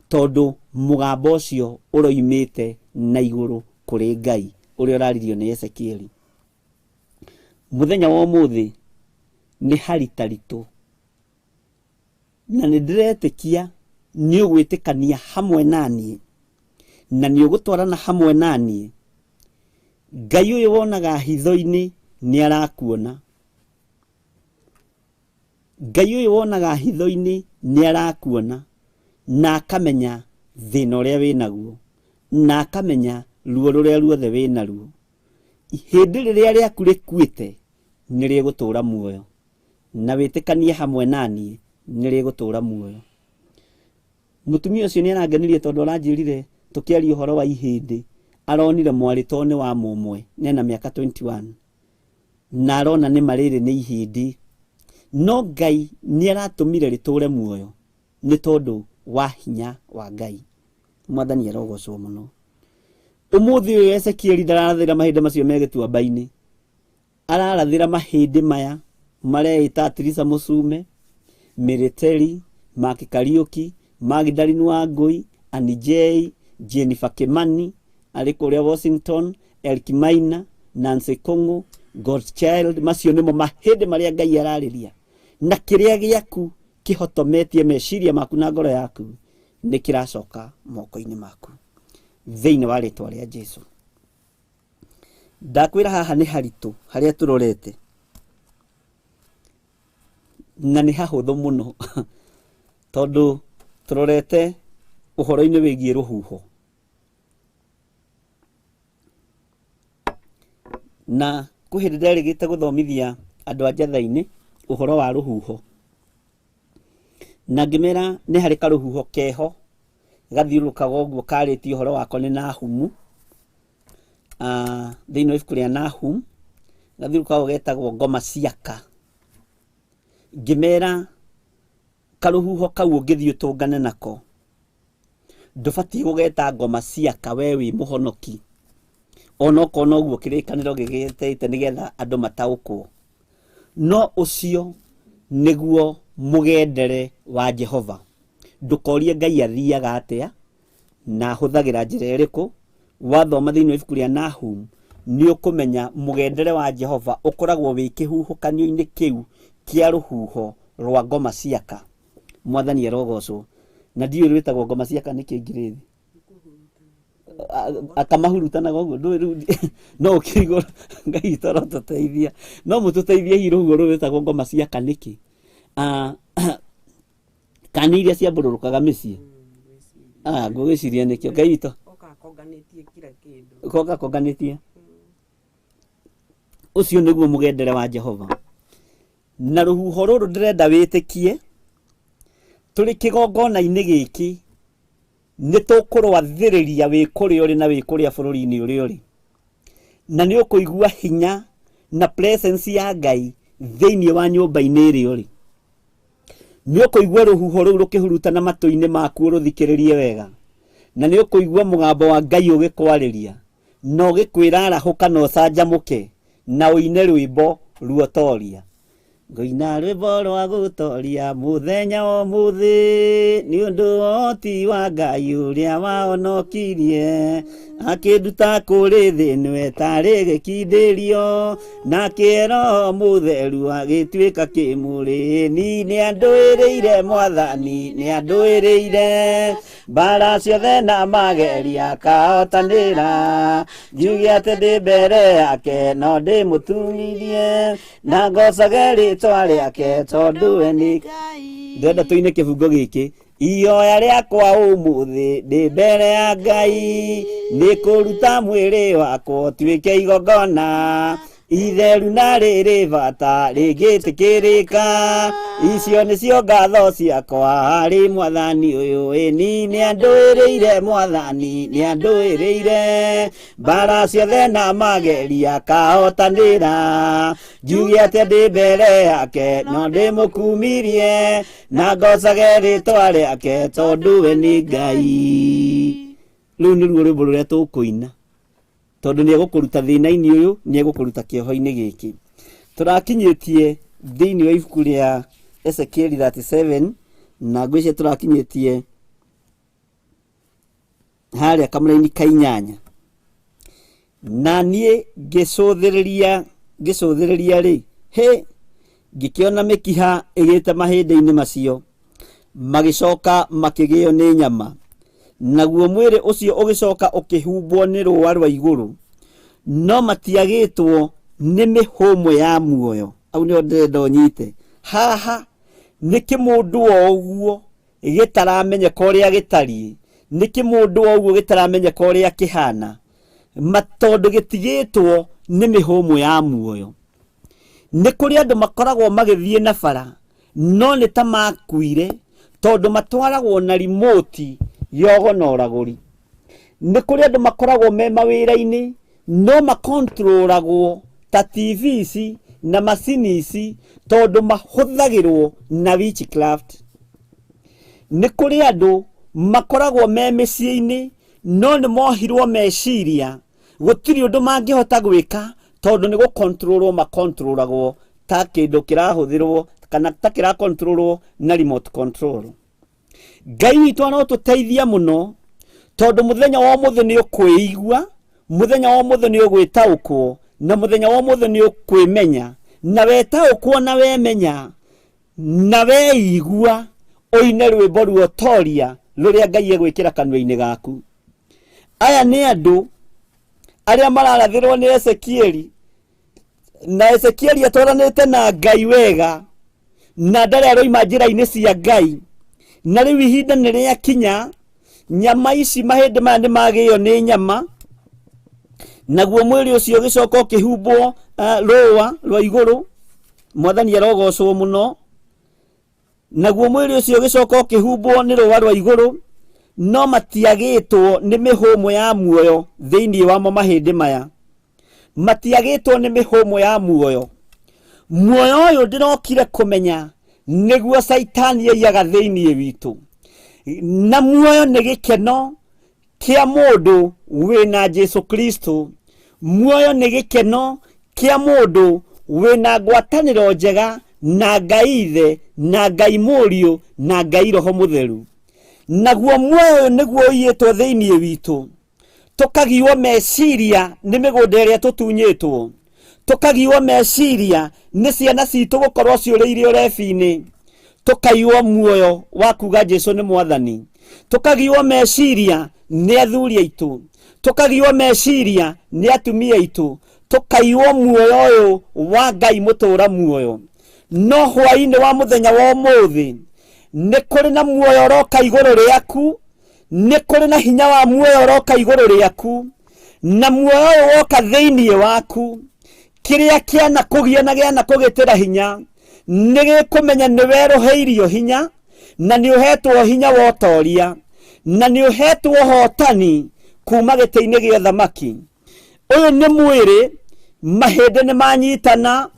tondũ mũgambo ũcio ũroimĩte na igũrũ kũrĩ Ngai ũrĩa ũraririo nĩ Ezekieli. Mũthenya wa ũmũthĩ nĩ haritaritũ na nĩ ndĩretĩkia nĩ ũgwĩtĩkania hamwe naniĩ na nĩ ũgũtwarana hamwe naniĩ. Ngai ũyũ wonaga hitho-inĩ nĩ arakuona. Ngai ũyũ wonaga hitho-inĩ nĩ arakuona na akamenya thĩna ũrĩa wĩ naguo na akamenya ruo rũrĩa ruothe wĩ naruo. Ihĩndĩ rĩrĩa rĩaku rĩkuĩte nĩ rĩgũtũra muoyo na wĩtĩkanie hamwe naniĩ nĩ rĩgũtũra muoyo. Mũtumia ũcio nĩ arangenirie tondũ aranjĩrire tũkĩaria ũhoro wa ihĩndĩ aronire mwarĩ to nĩ wa mũmwe na ena mĩaka 21 na arona nĩ ma rĩrĩ nĩ ihĩndĩ no Ngai nĩ aratũmire rĩtũre muoyo nĩ tondũ wa hinya wa Ngai. Mwathani arogocwo mũno. Ũmũthĩ ũyũ Ezekieli ndararathĩra mahĩndĩ macio me gĩtuamba-inĩ, ararathĩra mahĩndĩ maya mareĩta Tirisa Mũcume, Mĩrĩteri, Mark Kariũki, Magdalene Wangũi, Annie J, Jennifer Kimani arĩ kũrĩa Washington, Eric Maina, Nancy Kũng'ũ, Godchild, macio nĩmo mahĩndĩ marĩa Ngai ararĩria. Na kĩrĩa gĩaku kĩhotometie meciria maku na ngoro yaku nĩ kĩracoka moko-inĩ maku thĩinĩ wa rĩtwa rĩa Jesu. Ndakwĩra haha nĩ haritũ harĩa tũrorete na nĩ hahũthũ mũno tondũ tũrorete ũhoro-inĩ wĩgiĩ rũhuho na kwĩ hĩndĩ nderĩgĩte gũthomithia andũ a njatha-inĩ ũhoro wa rũhuho na ngĩmera nĩ harĩ karũhuho keho gathiũrũrũkaga ũguo karĩtie ũhoro wako nĩ Nahumu, thĩinĩ wa ibuku rĩa Nahum, gathiũrũrũkaga ũguo getagwo ngoma ciaka. Ngĩmera karũhuho kau ũngĩthiĩ ũtũngane nako, ndũbatiĩ gũgeta ngoma ciaka we wĩ mũhonoki, onokorwo noguo kĩrĩkanĩro gĩgĩtĩte nĩgetha andũ mataũkwo. No ũcio nĩguo mũgendere wa Jehova. Ndũkorie Ngai athiaga atĩa na ahũthagĩra njĩra ĩrĩkũ. Wathoma thĩinĩ wa ibuku rĩa Nahum nĩ ũkũmenya mũgendere wa Jehova ũkoragwo wĩ kĩhuhũkanio-inĩ kĩu kĩa rũhuho rwa ngoma ciaka. Mwathani arogocwo. Na ndiũĩ rwĩtagwo ngoma ciaka nĩkĩ ngirĩthi. Akamahurutanaga ũguo ndũĩ rĩu no ũkĩigua Ngai witũ arotũteithia. No mũtũteithie hihi rũhuho rũrũ rwĩtagwo ngoma ciaka nĩkĩ? Kana nĩ iria ciambũrũrũkaga mĩciĩ? Ngũgĩciria nĩkĩo Ngai witũ. Oka akonganĩtie kila kĩndũ. Koka akonganĩtie. Ũcio nĩguo mũgendere wa Jehova. Na rũhuho rũrũ ndĩrenda wĩtĩkie tũrĩ kĩgongona-inĩ gĩkĩ nĩ tũkũrwathĩrĩria wĩ kũrĩa ũrĩ na wĩ kũrĩa bũrũri-inĩ ũrĩa ũrĩ. Na nĩ ũkũigua hinya na presence ya Ngai thĩinĩ wa nyũmba-inĩ ĩrĩa ũrĩ. Nĩ ũkũigua rũhuho rũu rũkĩhurutana matũ-inĩ maku ũrũthikĩrĩrie wega. Na nĩ ũkũigua mũgambo wa Ngai ũgĩkwarĩria na ũgĩkwĩra arahũka na ũcanjamũke na ũine rwĩmbo ruotoria. Ngũina rwĩmbo rwa gũtoria mũthenya wa ũmũthĩ nĩ ũndũ wa ũhoti wa Ngai ũrĩa wahonokirie akĩnduta kũrĩ thĩ ĩno ĩtarĩ gĩkindĩrio na kĩroho mũtheru agĩtuĩka kĩmũrĩ ni nĩ andũĩrĩire mwathani nĩ andũĩrĩire mbara ciothe na mageria akahotanĩra njuge atĩ ndĩ mbere yake no ndĩmũtumirie na ngocage rĩtwa. Rĩtwa rĩake tondũ we nĩ Ngai. Ndĩrenda tũine kĩbungo gĩkĩ. Ihoya rĩakwa ũmũthĩ ndĩ mbere ya Ngai nĩ kũruta mwĩrĩ wakwa ũtuĩke igongona itheru na rĩrĩ bata rĩngĩtĩkĩrĩka. Icio nĩcio ngatho ciakwa harĩ mwathani ũyũ. Ĩni nĩandũĩrĩire mwathani, nĩandũĩrĩire mbara ciothe na mageria kahotanĩra. Njuge atĩa ndĩ mbere yake no ndĩmũkumirie na ngocage rĩtwa rĩake tondũ we nĩ Ngai. Rũu nĩruo rwĩmbo rũrĩa tũkũina tondũ nĩ egũkũruta thĩna-inĩ ũyũ, nĩ egũkũruta kĩoho-inĩ gĩkĩ. Tũrakinyĩtie thĩinĩ wa ibuku rĩa Ezekieli 37 na ngwĩciria tũrakinyĩtie harĩa kamũraini ka inyanya. Na niĩ ngĩcũthĩrĩria rĩ, hĩ, ngĩkĩona mĩkiha ĩgĩte mahĩndĩ-inĩ macio, magĩcoka makĩgĩo nĩ nyama. Naguo mwĩrĩ ũcio ũgĩcoka ũkĩhumbwo nĩ rũũa rwa igũrũ, no matiagĩtwo nĩ mĩhũmũ ya muoyo. Hau nĩho ndĩrenda ũnyite. Haha nĩ kĩmũndũ o ũguo gĩtaramenyeka ũrĩa gĩtariĩ, nĩ kĩmũndũ o ũguo gĩtaramenyeka ũrĩa kĩhana, tondũ gĩtigĩtwo nĩ mĩhũmũ ya muoyo. Nĩ kũrĩ andũ makoragwo magĩthiĩ na bara no nĩ ta makuire tondũ matwaragwo na rimoti ya ũgo na ũragũri. Nĩ kũrĩ andũ makoragwo me mawĩra-inĩ no makontrolagwo ta TV ici na macini ici tondũ mahũthagĩrwo na witchcraft. Nĩ kũrĩ andũ makoragwo me mĩciĩ-inĩ no nĩ mohirwo meciria, gũtirĩ ũndũ mangĩhota gwĩka tondũ nĩ gũkontrolwo makontrolagwo ta kĩndũ kĩrahũthĩrwo kana ta kĩrakontrolwo na remote control. Ngai witũ arotũteithia mũno tondũ mũthenya wa ũmũthĩ nĩ ũkwĩigua, mũthenya wa ũmũthĩ nĩ ũgwĩtaũkwo, na mũthenya wa ũmũthĩ nĩ ũkwĩmenya. Na wetaũkwo na wemenya na weigua ũine rwĩmbo ruotoria rũrĩa Ngai egwĩkĩra kanua-inĩ gaku. Aya nĩ andũ arĩa mararathĩrwo nĩ Ezekieli, na Ezekieli atwaranĩte na Ngai wega na ndarĩ aroima njĩra-inĩ cia Ngai. Na rĩu ihinda nĩ rĩakinya, nyama ici mahĩndĩ maya nĩ magĩo nĩ nyama, naguo mwĩrĩ ũcio ũgĩcoka ũkĩhumbwo rũũa rwa igũrũ. Mwathani arogocwo mũno. Naguo mwĩrĩ ũcio ũgĩcoka ũkĩhumbwo nĩ rũũa rwa igũrũ, no matiagĩtwo nĩ mĩhũmũ ya muoyo thĩinĩ wamo mahĩndĩ maya. Matiagĩtwo nĩ mĩhũmũ ya muoyo. Muoyo ũyũ ndĩrokire kũmenya nĩguo Caitani aiyaga thĩinĩ witũ. Na muoyo nĩ gĩkeno kĩa mũndũ wĩna Jesu Kristo. Muoyo nĩ gĩkeno kĩa mũndũ wĩna ngwatanĩro njega na Ngai Ithe, na Ngai Mũriũ, na Ngai Roho Mũtheru. Naguo muoyo ũyũ nĩguo ũiyĩtwo thĩinĩ witũ. Tũkagiwo meciria nĩ mĩgũnda ĩrĩa tũtunyĩtwo, tũkagiwo meciria nĩ ciana citũ gũkorwo ciũrĩire ũrebi-inĩ, tũkaiywo muoyo wa kuga Jesu nĩ mwathani, tũkagiwo meciria nĩ athuri aitũ, tũkagiwo meciria nĩ atumia aitũ, tũkaiywo muoyo ũyũ wa Ngai mũtũra muoyo. No hwaĩ-inĩ wa mũthenya wa ũmũthĩ nĩ kũrĩ na muoyo ũroka igũrũ rĩaku, nĩ kũrĩ na hinya wa muoyo ũroka igũrũ rĩaku, na muoyo ũyũ woka thĩinĩ waku, kĩrĩa kĩanakũgia na gĩanakũgĩtĩra hinya nĩ gĩkũmenya nĩ werũhĩirio hinya, na nĩ ũhetwo hinya wa ũtoria, na nĩ ũhetwo ũhotani kuma gĩtĩ-inĩ gĩa ũthamaki. Ũyũ nĩ mwĩrĩ, mahĩndĩ nĩ manyitana,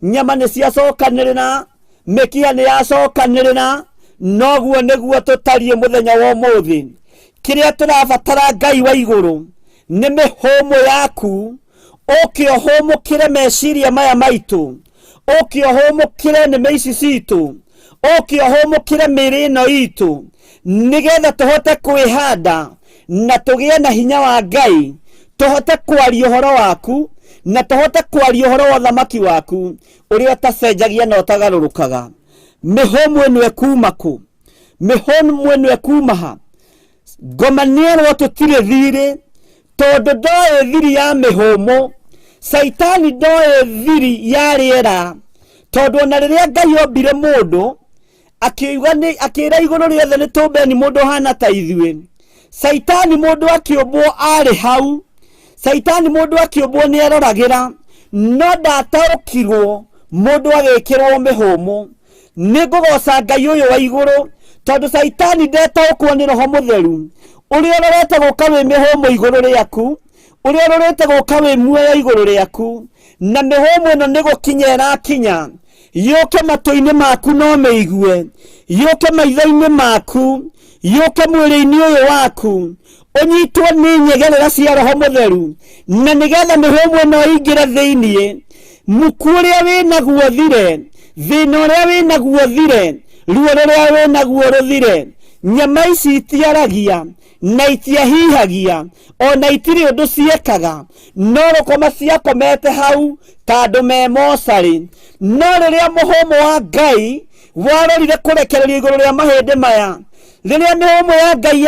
nyama nĩ ciacokanĩrĩra, mĩkiha nĩ yacokanĩrĩra. Noguo nĩguo tũtariĩ mũthenya wa ũmũthĩ. Kĩrĩa tũrabatara Ngai wa igũrũ nĩ mĩhũmũ yaku, ũke ũhũmũkĩre meciria maya maitũ, ũke ũhũmũkĩre nĩmĩ ici citũ, ũke ũhũmũkĩre mĩĩrĩ ĩno itũ, nĩgetha tũhote kwĩhanda na tũgĩe na hinya wa Ngai, tũhote kwaria ũhoro waku na tũhote kwaria ũhoro wa ũthamaki waku ũrĩa ũtacenjagia na ũtagarũrũkaga. Mĩhũmũ ĩno ĩkuma kũ? Mĩhũmũ ĩno ĩkuma ha? Ngoma nĩerwo tũtirĩ thirĩ, tondũ ndoĩ thiri ya mĩhũmũ. Caitani ndoĩ thiri ya rĩera, Tondũ ona rĩrĩa Ngai ombire mũndũ, akiuga nĩ akĩra igũrũ rĩothe nĩ tũmbeni mũndũ ũhana ta ithuĩ. Caitani mũndũ akĩũmbwo arĩ hau. Caitani mũndũ akĩũmbwo nĩ eroragĩra, no ndataũkirwo mũndũ agĩkĩrwo mĩhũmũ. Nĩ ngũgoca Ngai ũyũ wa igũrũ, tondũ Caitani ndetaũkwo nĩ Roho Mũtheru, ũrĩa ũrorete gũka wĩ mĩhũmũ igũrũ rĩaku, ũrĩa ũrorete gũka wĩ muoyo igũrũ rĩaku, na mĩhũmũ ĩno nĩ gũkinya ĩrakinya, yũke matũ-inĩ maku no mĩigue, yũke maitho-inĩ maku, yũke mwĩrĩ-inĩ ũyũ waku, ũnyitwo nĩ nyegerera cia Roho Mũtheru, na nĩgetha mĩhũmũ ĩno ĩingĩre thĩiniĩ, muku ũrĩa wĩ naguo ũthire, thĩna ũrĩa wĩ naguo ũthire, ruo rũrĩa wĩ naguo rũthire. Nyama ici itiaragia na itiahihagia, ona itirĩ ũndũ ciekaga, no rũkoma ciakomete hau ta andũ me mocarĩ. No rĩrĩa mũhũmũ wa Ngai warorire kũrekererio igũrũ rĩa mahĩndĩ maya, rĩrĩa mĩhũmũ ya Ngai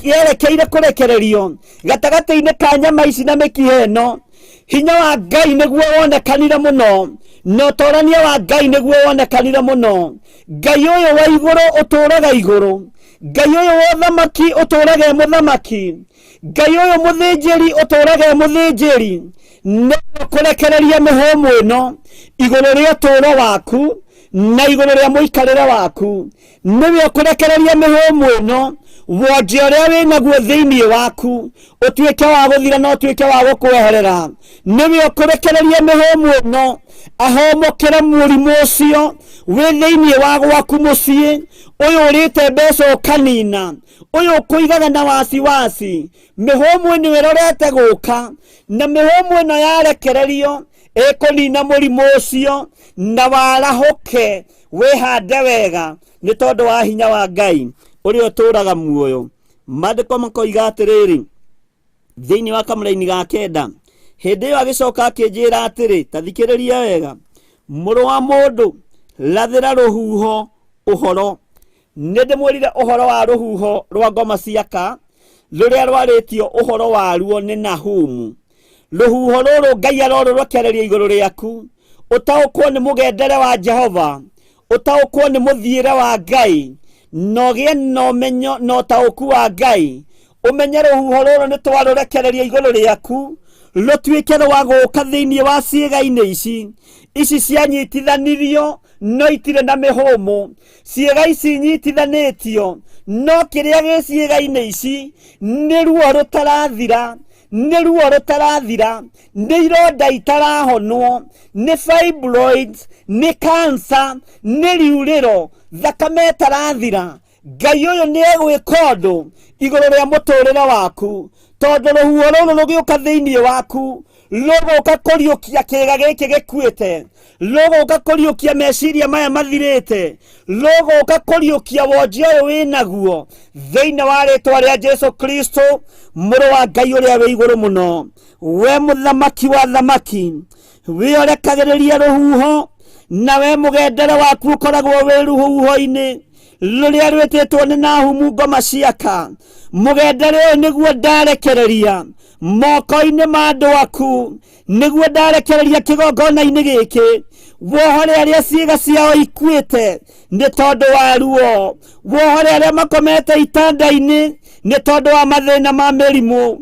yerekeire kũrekererio gatagatĩ-inĩ ka nyama ici na mĩkiha ĩno, hinya wa Ngai nĩguo wonekanire mũno, na ũtorania wa Ngai nĩguo wonekanire mũno. Ngai ũyũ wa igũrũ ũtũũraga igũrũ, Ngai ũyũ wa ũthamaki ũtũũraga e mũthamaki, Ngai ũyũ mũthĩnjĩri ũtũũraga e mũthĩnjĩri, nĩwe ũkũrekereria mĩhũmũ ĩno igũrũ rĩa ũtũũro waku na igũrũ rĩa mũikarĩre waku. Nĩwe ũkũrekereria mĩhũmũ ĩno, wonje ũrĩa wĩ naguo thĩinĩ waku ũtuĩke wa gũthira na ũtuĩke wa gũkweherera. Nĩwe ũkũrekereria mĩhũmũ ĩno ahũmũkĩre mũrimũ ũcio wĩ thĩinĩ wa gwaku mũciĩ, ũyũ ũrĩte mbeca ũkanina, ũyũ ũkũigaga na wasiwasi. Mĩhũmũ ĩno ĩrorete gũka, na mĩhũmũ ĩno yarekererio ĩkũnina mũrimũ ũcio na warahũke wĩhande wega nĩ tondũ wa hinya wa Ngai ũrĩa ũtũũraga muoyo. Maandĩko makoiga atĩrĩrĩ, thĩinĩ wa kamũraini ga kenda, hĩndĩ ĩyo agĩcoka akĩnjĩra atĩrĩ, ta thikĩrĩria wega, mũrũ wa mũndũ, rathĩra rũhuho ũhoro. Nĩ ndĩmwĩrire ũhoro wa rũhuho rwa ngoma ciaka, rũrĩa rwarĩtio ũhoro waruo nĩ Nahumu. Rũhuho rũrũ Ngai arorũrekereria igũrũ rĩaku, ũtaũkwo nĩ mũgendere wa Jehova, ũtaũkwo nĩ mũthiĩre wa Ngai, na ũgĩe na ũmenyo na ũtaũku wa Ngai. Ũmenye rũhuho rũrũ nĩ twarũrekereria igũrũ rĩaku, rũtuĩke rwa gũka thĩinĩ wa ciĩga-inĩ ici. Ici cianyitithanirio no itirĩ na mĩhũmũ. Ciĩga ici inyitithanĩtio, no kĩrĩa gĩ ciĩga-inĩ ici nĩ ruo rũtarathira, nĩ ruo rũtarathira, nĩ ironda itarahonwo, nĩ fibroids, nĩ cancer, nĩ riurĩro, thakame ĩtarathira. Ngai ũyũ nĩ egwĩka ũndũ igũrũ rĩa mũtũrĩre waku, tondũ rũhuho rũrũ rũgĩũka thĩinĩ waku rũgũka kũriũkia kĩĩga gĩkĩ gĩkuĩte, rũgũka kũriũkia meciria maya mathirĩte, rũgũka kũriũkia wonje ũyũ wĩnaguo thĩinĩ wa rĩtwa rĩa Jesu Kristo, mũrũ wa Ngai ũrĩa wĩ igũrũ mũno. We mũthamaki wa thamaki, wĩorekagĩrĩria rũhuho, na we mũgendere waku ũkoragwo wĩ rũhuho-inĩ rũrĩa rwĩtĩtwo nĩ Nahumu ngoma ciaka. Mũgendere ũyũ nĩguo ndarekereria moko-inĩ ma andũ aku, nĩguo ndarekereria kĩgongona-inĩ gĩkĩ, wohore arĩa ciĩga ciao ikuĩte nĩ tondũ wa ruo, wohore arĩa makomete itanda-inĩ nĩ tondũ wa mathĩna ma mĩrimũ,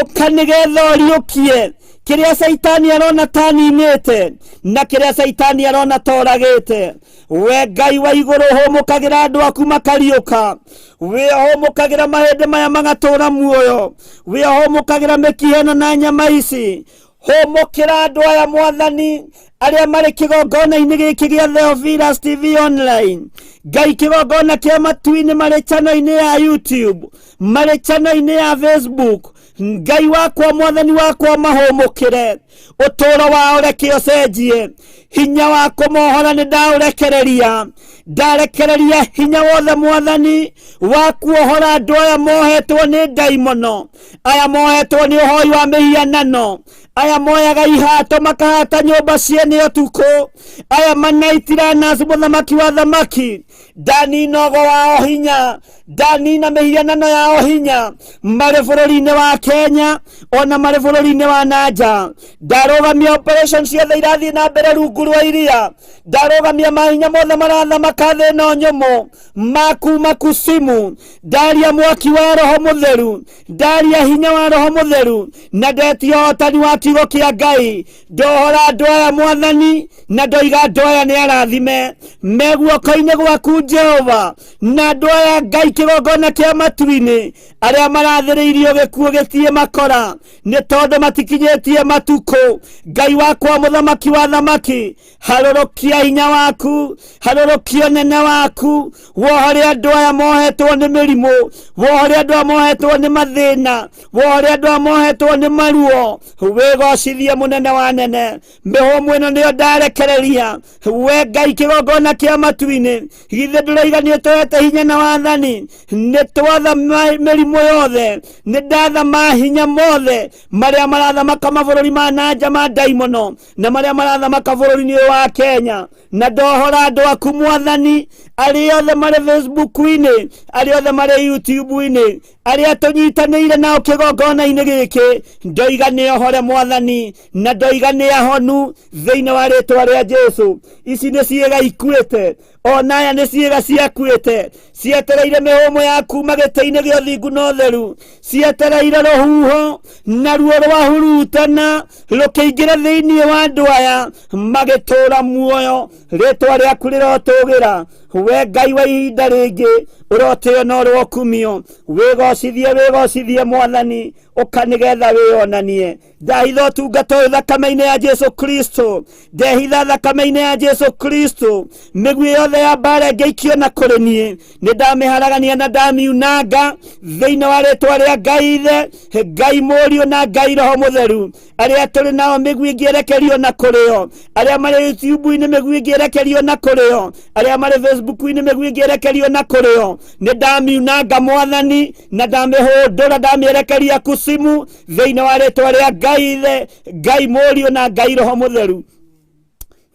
ũka nĩgetha ũriũkie kĩrĩa Caitani arona ta ninĩte na kĩrĩa Caitani arona ta oragĩte. We Ngai wa igũrũ, hũmũkagĩra andũ aku makariũka, we hũmũkagĩra mahĩndĩ maya magatũũra muoyo, we hũmũkagĩra mĩkiha ĩno na nyama ici. Hũmũkĩra andũ aya Mwathani, arĩa marĩ kĩgongona-inĩ gĩkĩ gĩa Theophilus TV Online. Ngai, kĩgongona kĩa matu-inĩ, marĩ channel-inĩ ya YouTube, marĩ channel-inĩ ya Facebook. Ngai wakwa, Mwathani wakwa, mahũmũkĩre ũtũũro wao, reke ũcenjie. Hinya wa kũmohora nĩ ndaũrekereria, ndarekereria hinya wothe Mwathani wa kuohora andũ aya mohetwo nĩ ndaimono, aya mohetwo nĩ ũhoi wa mĩhianano, aya moyaga ihato makahata nyũmba ciene ũtukũ. Aya manaitiranas mũthamaki wa thamaki, ndanina ũgo wao hinya, ndanina mĩhianano yao hinya marĩ bũrũri-inĩ wa Kenya ona marĩ bũrũri-inĩ wa nanja. Ndarũgamia operation ciothe irathiĩ na mbere rungu rwa iria, ndarũgamia mahinya mothe marathamaka thĩ ĩno nyũmũ makuma kusimu. Ndaria mwaki wa roho mũtheru, ndaria hinya wa roho mũtheru, na ndetia ũhotani wa kiugo kĩa Ngai. Ndohora andũ aya mwathani, na ndoiga andũ aya nĩ arathime me guoko-inĩ gwaku Jehova, na andũ aya Ngai kĩgongona kĩa matu-inĩ arĩa marathĩrĩirio gĩkuũ gĩtiĩ makora nĩ tondũ matikinyĩtie matukũ. Ngai wakwa mũthamaki wa thamaki, harũrũkia hinya waku, harũrũkia ũnene waku, wohore andũ aya mohetwo nĩ mĩrimũ, wohore andũ aya mohetwo nĩ mathĩna, wohore andũ aya mohetwo nĩ maruo. Wĩgocithie mũnene wa nene, mĩhũmũ ĩno nĩyo ndarekereria we Ngai kĩgongona kĩa matu-inĩ. Githĩ ndũroiga nĩ ũtũhete hinya na wathani? Nĩ twatha mĩrimũ yothe, nĩ ndatha mahinya mothe marĩa marathamaka mabũrũri ma nanja ma ndaimono na marĩa marathamaka bũrũri-inĩ ũyũ wa Kenya, na ndohora andũ aku mwathani, arĩa othe marĩ Facebook-inĩ, arĩa othe marĩ YouTube-inĩ, arĩa tũnyitanĩire nao kĩgongona-inĩ gĩkĩ, ndoiga nĩ ohore mwathani, na ndoiga nĩ ahonu thĩinĩ wa rĩtwa rĩa Jesu. Ici nĩ ciĩga ikuĩte, ona aya nĩ ciĩga ciakuĩte, cietereire mĩhũmũ ya kuma gĩtĩ-inĩ gĩa ũthingu na ũtheru, cietereire rũhuho naruo rwahurutana rũkĩingĩra thĩinĩ wa andũ aya magĩtũra muoyo. Rĩtwa rĩaku rĩrotũgĩra we Ngai wa ihinda rĩngĩ, ũrotĩo na ũrokumio. Wĩgocithie, wĩgocithie mwathani, ũka nĩgetha wĩyonanie. Ndahitha ũtungata ũyũ thakame-inĩ ya Jesu Kristo, ndehitha thakame-inĩ ya Jesu Kristo. Mĩguĩ yothe ya mbara ĩngĩikio na kũrĩ niĩ, nĩ ndamĩharagania na ndamiunanga thĩinĩ wa rĩtwa rĩa Ngai Ithe, Ngai Mũriũ na Ngai Roho Mũtheru. Arĩa tũrĩ nao mĩguĩ ĩngĩerekerio na kũrĩ o, arĩa marĩ YouTube-inĩ mĩguĩ ĩngĩerekerio na kũrĩ o, arĩa marĩ Facebook-inĩ mĩguĩ ĩngĩerekerio na kũrĩ o, nĩ ndamiunanga mwathani, na ndamĩhũndũra, ndamĩerekeria kusimu thĩinĩ wa rĩtwa rĩa Ngai Ithe, Ngai Mũriũ na Ngai Roho Mũtheru.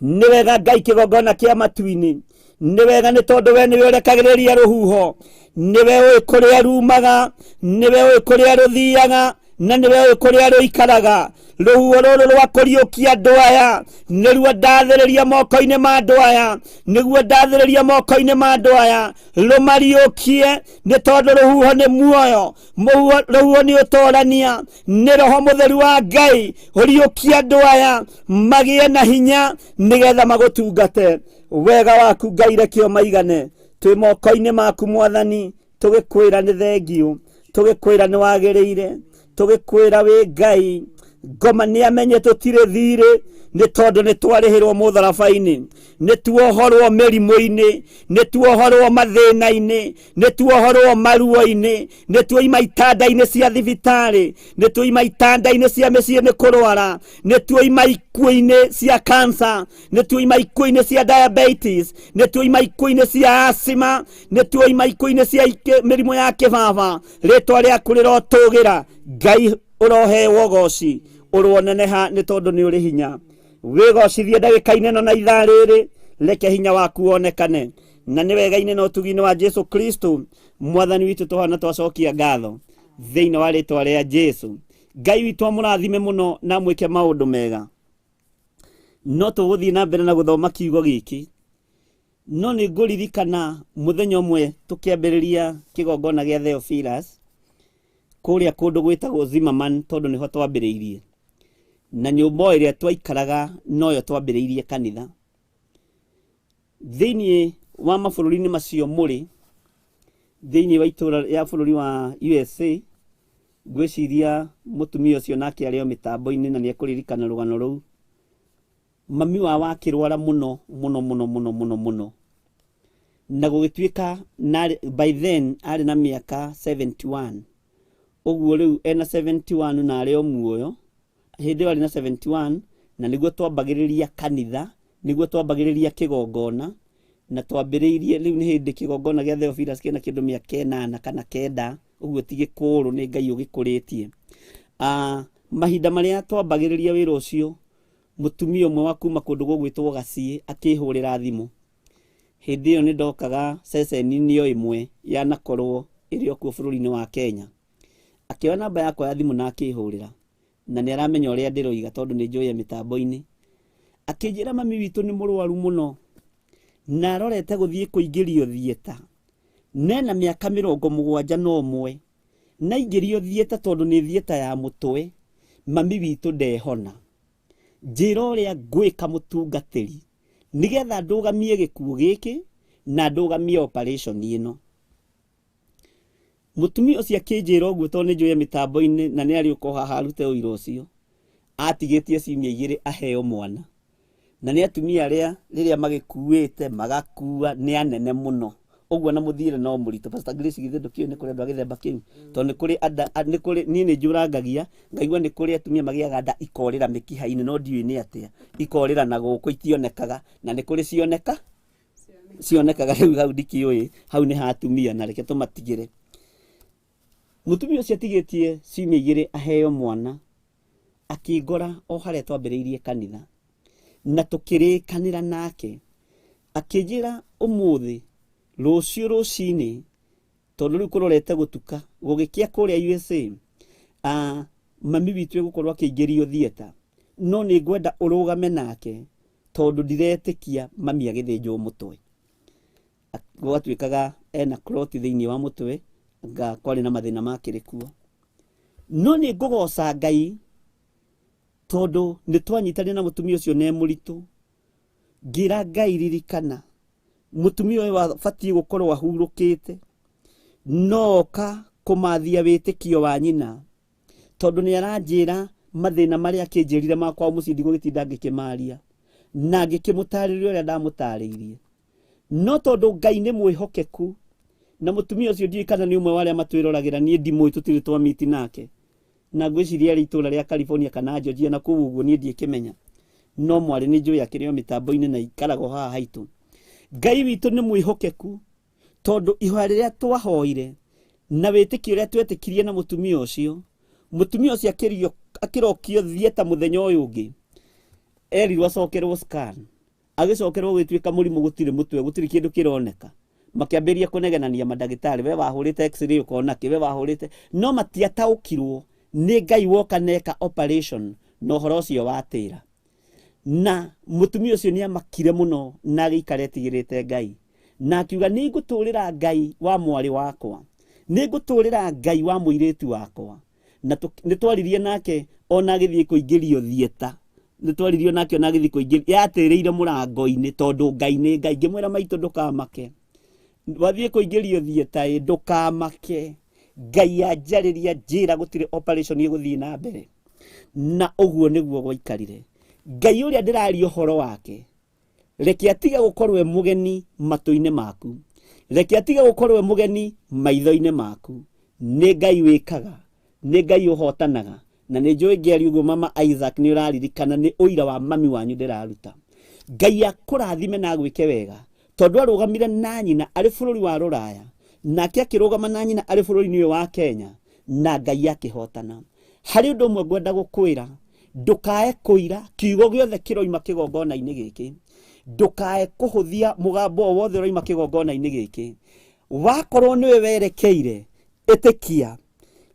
Nĩ wega Ngai kĩgongona kĩa matu-inĩ, nĩ wega nĩ tondũ we nĩwe ũrekagĩrĩria rũhuho, nĩwe ũĩ kũrĩa rumaga, nĩwe ũĩ kũrĩa rũthiaga, na nĩwe ũĩ kũrĩa rũikaraga. Rũhuho rũrũ rwa kũriũkia andũ aya nĩruo ndathĩrĩria moko-inĩ ma andũ aya, nĩguo ndathĩrĩria moko-inĩ ma andũ aya, rũmariũkie, nĩ tondũ rũhuho nĩ muoyo, rũhuho nĩ ũtorania, nĩ roho mũtheru wa Ngai ũriũkie andũ aya magĩe na hinya nĩgetha magũtungate. Wega waku Ngai reke ũmaigane. Twĩ moko-inĩ maku mwathani, tũgĩkwĩra nĩ thengiũ, tũgĩkwĩra nĩ wagĩrĩire, tũgĩkwĩra wĩ Ngai. Ngoma nĩ amenye tũtirĩ thirĩ, nĩ tondũ nĩ twarĩhĩrwo mũtharaba-inĩ, nĩ tuohorwo mĩrimũ-inĩ, nĩ tuohorwo mathĩna-inĩ, nĩ tuohorwo maruo-inĩ, nĩ tuoima itanda-inĩ cia thibitarĩ, nĩ tuoima itanda-inĩ cia mĩciĩ nĩ kũrwara, nĩ tuoima ikuũ-inĩ cia cancer, nĩ tuoima ikuũ-inĩ cia diabetes, nĩ tuoima ikuũ-inĩ cia asthma, nĩ tuoima ikuũ-inĩ cia mĩrimũ ya kĩbaba. Rĩtwa rĩaku rĩrotũgĩra Ngai, ũroheo ũgoci, ũroneneha nĩ tondũ nĩ ũrĩ hinya. Wĩgocithie ndagĩka-inĩ ĩno na ithaa rĩrĩ, reke hinya waku wonekane. Na nĩ wega-inĩ na ũtugi-inĩ wa Jesu Kristo mwathani witũ tũhana twacokia ngatho thĩinĩ wa rĩtwa rĩa Jesu. Ngai witũ amũrathime mũno na amwĩke maũndũ mega. No tũgũthiĩ na mbere na gũthoma kiugo gĩkĩ, no nĩ ngũririkana mũthenya ũmwe tũkĩambĩrĩria kĩgongona gĩa Theophilus kũrĩa kũndũ gwĩtagwo Zimmerman, tondũ nĩho twambĩrĩirie, na nyũmba o ĩrĩa twaikaraga noyo twambĩrĩirie kanitha. Thĩinĩ wa mabũrũri-inĩ macio mũrĩ, thĩinĩ wa itũra ya bũrũri wa USA, ngwĩciria mũtumia ũcio nake arĩ o mĩtambo-inĩ na nĩekũririkana rũgano rũu. Mami wao akĩrwara mũno mũno mũno mũno mũno mũno, na gũgĩtuĩka by then arĩ na mĩaka 71. Ũguo rĩu ena 71 na arĩ o muoyo, hĩndĩ ĩyo arĩ na 71, na nĩguo twambagĩrĩria kanitha, nĩguo twambagĩrĩria kĩgongona, na twambĩrĩirie rĩu nĩ hĩndĩ kĩgongona gĩa Theophilus kĩna kĩndũ mĩaka 8 kana 9, ũguo ti gĩkũrũ, nĩ Ngai ũgĩkũrĩtie. Mahinda marĩa twambagĩrĩria wĩra ũcio, Mũtumia ũmwe wa kuma kũndũ gũgwĩtwo Gaciĩ akĩhũrĩra thimũ. Hĩndĩ ĩyo nĩ ndokaga ceceni-inĩ o ĩmwe yanakorwo ĩrĩ o kuo bũrũri-inĩ wa Kenya. Akĩoya namba yakwa ya thimũ na akĩhũrĩra, na nĩ aramenya ũrĩa ndĩroiga tondũ nĩ njũĩ e mĩtambo-inĩ. Akĩnjĩra mami witũ nĩ mũrwaru mũno na arorete gũthiĩ kũingĩrio thieta, na ena mĩaka 71, na aingĩrio thieta tondũ nĩ thieta ya mũtwe, mami witũ ndehona. Njĩra ũrĩa ngwĩka mũtungatĩri nĩgetha ndũgamie gĩkuũ gĩkĩ na ndũgamie operation ĩno. Mũtumia ũcio akĩnjĩra ũguo tondũ nĩ njũĩ mĩtambo-inĩ na nĩ arĩũka o haha arute ũira ũcio, atigĩtie ciumia 2 aheo mwana. Na nĩ atumia arĩa rĩrĩa magĩkuĩte magakua nĩ anene mũno. Ũguo na mũthiĩre no mũritũ. Pastor Grace githĩ ndũkĩũĩ nĩ kũrĩ andũ a gĩthemba kĩu? Tondũ nĩ kũrĩ anda, nĩ kũrĩ, niĩ nĩ njũrangagia ngaigua nĩ kũrĩ atumia magĩaga nda ikorĩra mĩkiha-inĩ no ndiũĩ nĩ atĩa. Ikorĩra na gũkũ itionekaga na nĩ kũrĩ cioneka cionekaga rĩu hau ndikĩũĩ, hau nĩ ha atumia na reke tũmatigĩre. Mũtumia ũcio atigĩtie ciumia 2 aheo mwana, akĩngora o harĩa twambĩrĩirie kanitha na tũkĩrĩkanĩra nake. Akĩnjĩra ũmũthĩ rũciũ rũcinĩ tondũ rĩu kũrorete gũtuka gũgĩkĩa kũrĩa USA, mami witũ egũkorwo akĩingĩrio theatre, no nĩ ngwenda ũrũgame nake tondũ ndiretĩkia mami agĩthĩnjwo mũtwe. Gwatuĩkaga ena clot thĩinĩ wa mũtwe, nga kwarĩ na mathĩna makĩrĩ kuo. No nĩ ngũgoca Ngai tondũ nĩ twanyitanire na mũtumia ũcio na e mũritũ. Ngĩra Ngai ririkana, mũtumia ũyũ abatiĩ gũkorwo ahurũkĩte, no oka kũmathia wĩtĩkio wa nyina, tondũ nĩ aranjĩra mathĩna marĩa akĩnjĩrire ma kwao mũciĩ ndigũgĩtinda ngĩkĩmaria, na ngĩkĩmũtarĩria ũrĩa ndamũtarĩirie. No tondũ Ngai nĩ mwĩhokeku, na mũtumia ũcio ndiũĩ kana nĩ ũmwe wa arĩa matwĩroragĩra, niĩ ndimũĩ, tũtirĩ twamiti nake, na ngwĩciria arĩ itũũra rĩa California kana Georgia na kũu ũguo niĩ ndiĩkĩmenya, no mwarĩ nĩ njũĩ akĩrĩ o mĩtambo-inĩ na ikaraga o haha haitũ. Ngai witũ nĩ mwĩhokeku, tondũ ihoya rĩrĩa twahoire na wĩtĩkio ũrĩa twetĩkirie na mũtumia ũcio, mũtumia ũcio akĩrokio theatre mũthenya ũyũ ũngĩ, erirwo acokerwo scan, agĩcokerwo gũgĩtuĩka mũrimũ, gũtirĩ mũtwe, gũtirĩ kĩndũ kĩroneka. Makĩambĩrĩria kũnegenania mandagĩtarĩ, we wahũrĩte x-ray ũkona kĩ, we wahũrĩte, no matiataũkirwo nĩ Ngai woka neka operation na ũhoro ũcio watĩra. Na mũtumia ũcio nĩ amakire mũno na agĩikara etigĩrĩte Ngai, na akiuga nĩ ngũtũrĩra Ngai wa mwarĩ wakwa, nĩ ngũtũrĩra Ngai wa mũirĩtu wakwa. Na nĩ twaririe nake ona agĩthiĩ kũingĩrio theatre, nĩ twaririe nake ona agĩthiĩ kũingĩrio, yatĩrĩire mũrango-inĩ tondũ Ngai nĩ Ngai. Ngĩmwĩra maitũ ndũkamake, wathiĩ kũingĩrio theatre ĩ, ndũkamake, Ngai anjarĩria njĩra gũtirĩ operation ĩgũthiĩ na mbere. Na ũguo nĩguo gwaikarire. Ngai ũrĩa ndĩraria ũhoro wake, reke atige gũkorwo e mũgeni matũ-inĩ maku, reke atige gũkorwo e mũgeni maitho-inĩ maku. Nĩ Ngai wĩkaga, nĩ Ngai ũhotanaga, na nĩ njũĩ ngĩaria ũguo mama Isaac nĩ ũraririkana nĩ ũira wa mami wanyu ndĩraruta. Ngai akũrathime na agwĩke wega, tondũ arũgamire na nyina arĩ bũrũri wa Rũraya, nake akĩrũgama na nyina arĩ bũrũri-inĩ ũyũ wa Kenya, na Ngai akĩhotana. Harĩ ũndũ ũmwe ngwenda gũkwĩra, ndũkae kũira kiugo gĩothe kĩroima kĩgongona-inĩ gĩkĩ, ndũkae kũhũthia mũgambo o wothe ũroima kĩgongona-inĩ gĩkĩ. Wakorwo nĩwe werekeire, ĩtĩkia.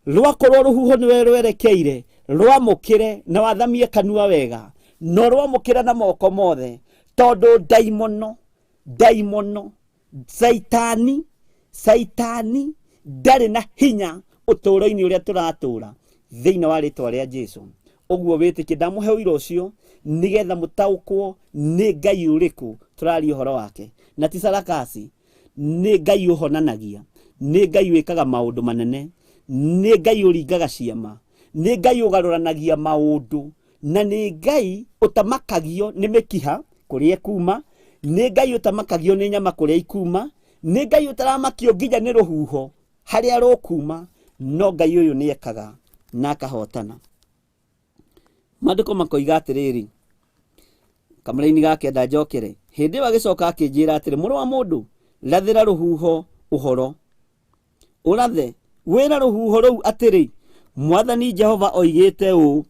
Rwakorwo rũhuho nĩwe rwerekeire, rwamũkĩre na wathamie kanua wega, na ũrwamũkĩre na moko mothe, tondũ ndaimono, ndaimono, Saitani, Saitani ndarĩ na hinya ũtũũro-inĩ ũrĩa tũratũũra thĩinĩ wa rĩtwa rĩa Jesu. Ũguo wĩtĩkie, ndamũhe ũira ũcio nĩgetha mũtaũkwo nĩ Ngai ũrĩkũ tũraria ũhoro wake, na ti sarakasi. Nĩ Ngai ũhonanagia, nĩ Ngai wĩkaga maũndũ manene, nĩ Ngai ũringaga ciama, nĩ Ngai ũgarũranagia maũndũ, na nĩ Ngai ũtamakagio nĩ mĩkiha kũrĩa ĩkuma, nĩ Ngai ũtamakagio nĩ nyama kũrĩa ikuma, nĩ Ngai ũtaramakio nginya nĩ rũhuho harĩa rũkuma, no Ngai ũyũ nĩ ekaga na akahotana. Maandĩko makoiga atĩrĩrĩ, kamũraini ga kenda njokere, hĩndĩ ĩyo agĩcoka akĩnjĩra atĩrĩ, mũrũ wa mũndũ, rathĩra rũhuho ũhoro, ũrathe wĩra rũhuho rũu atĩrĩ, Mwathani Jehova oigĩte ũũ,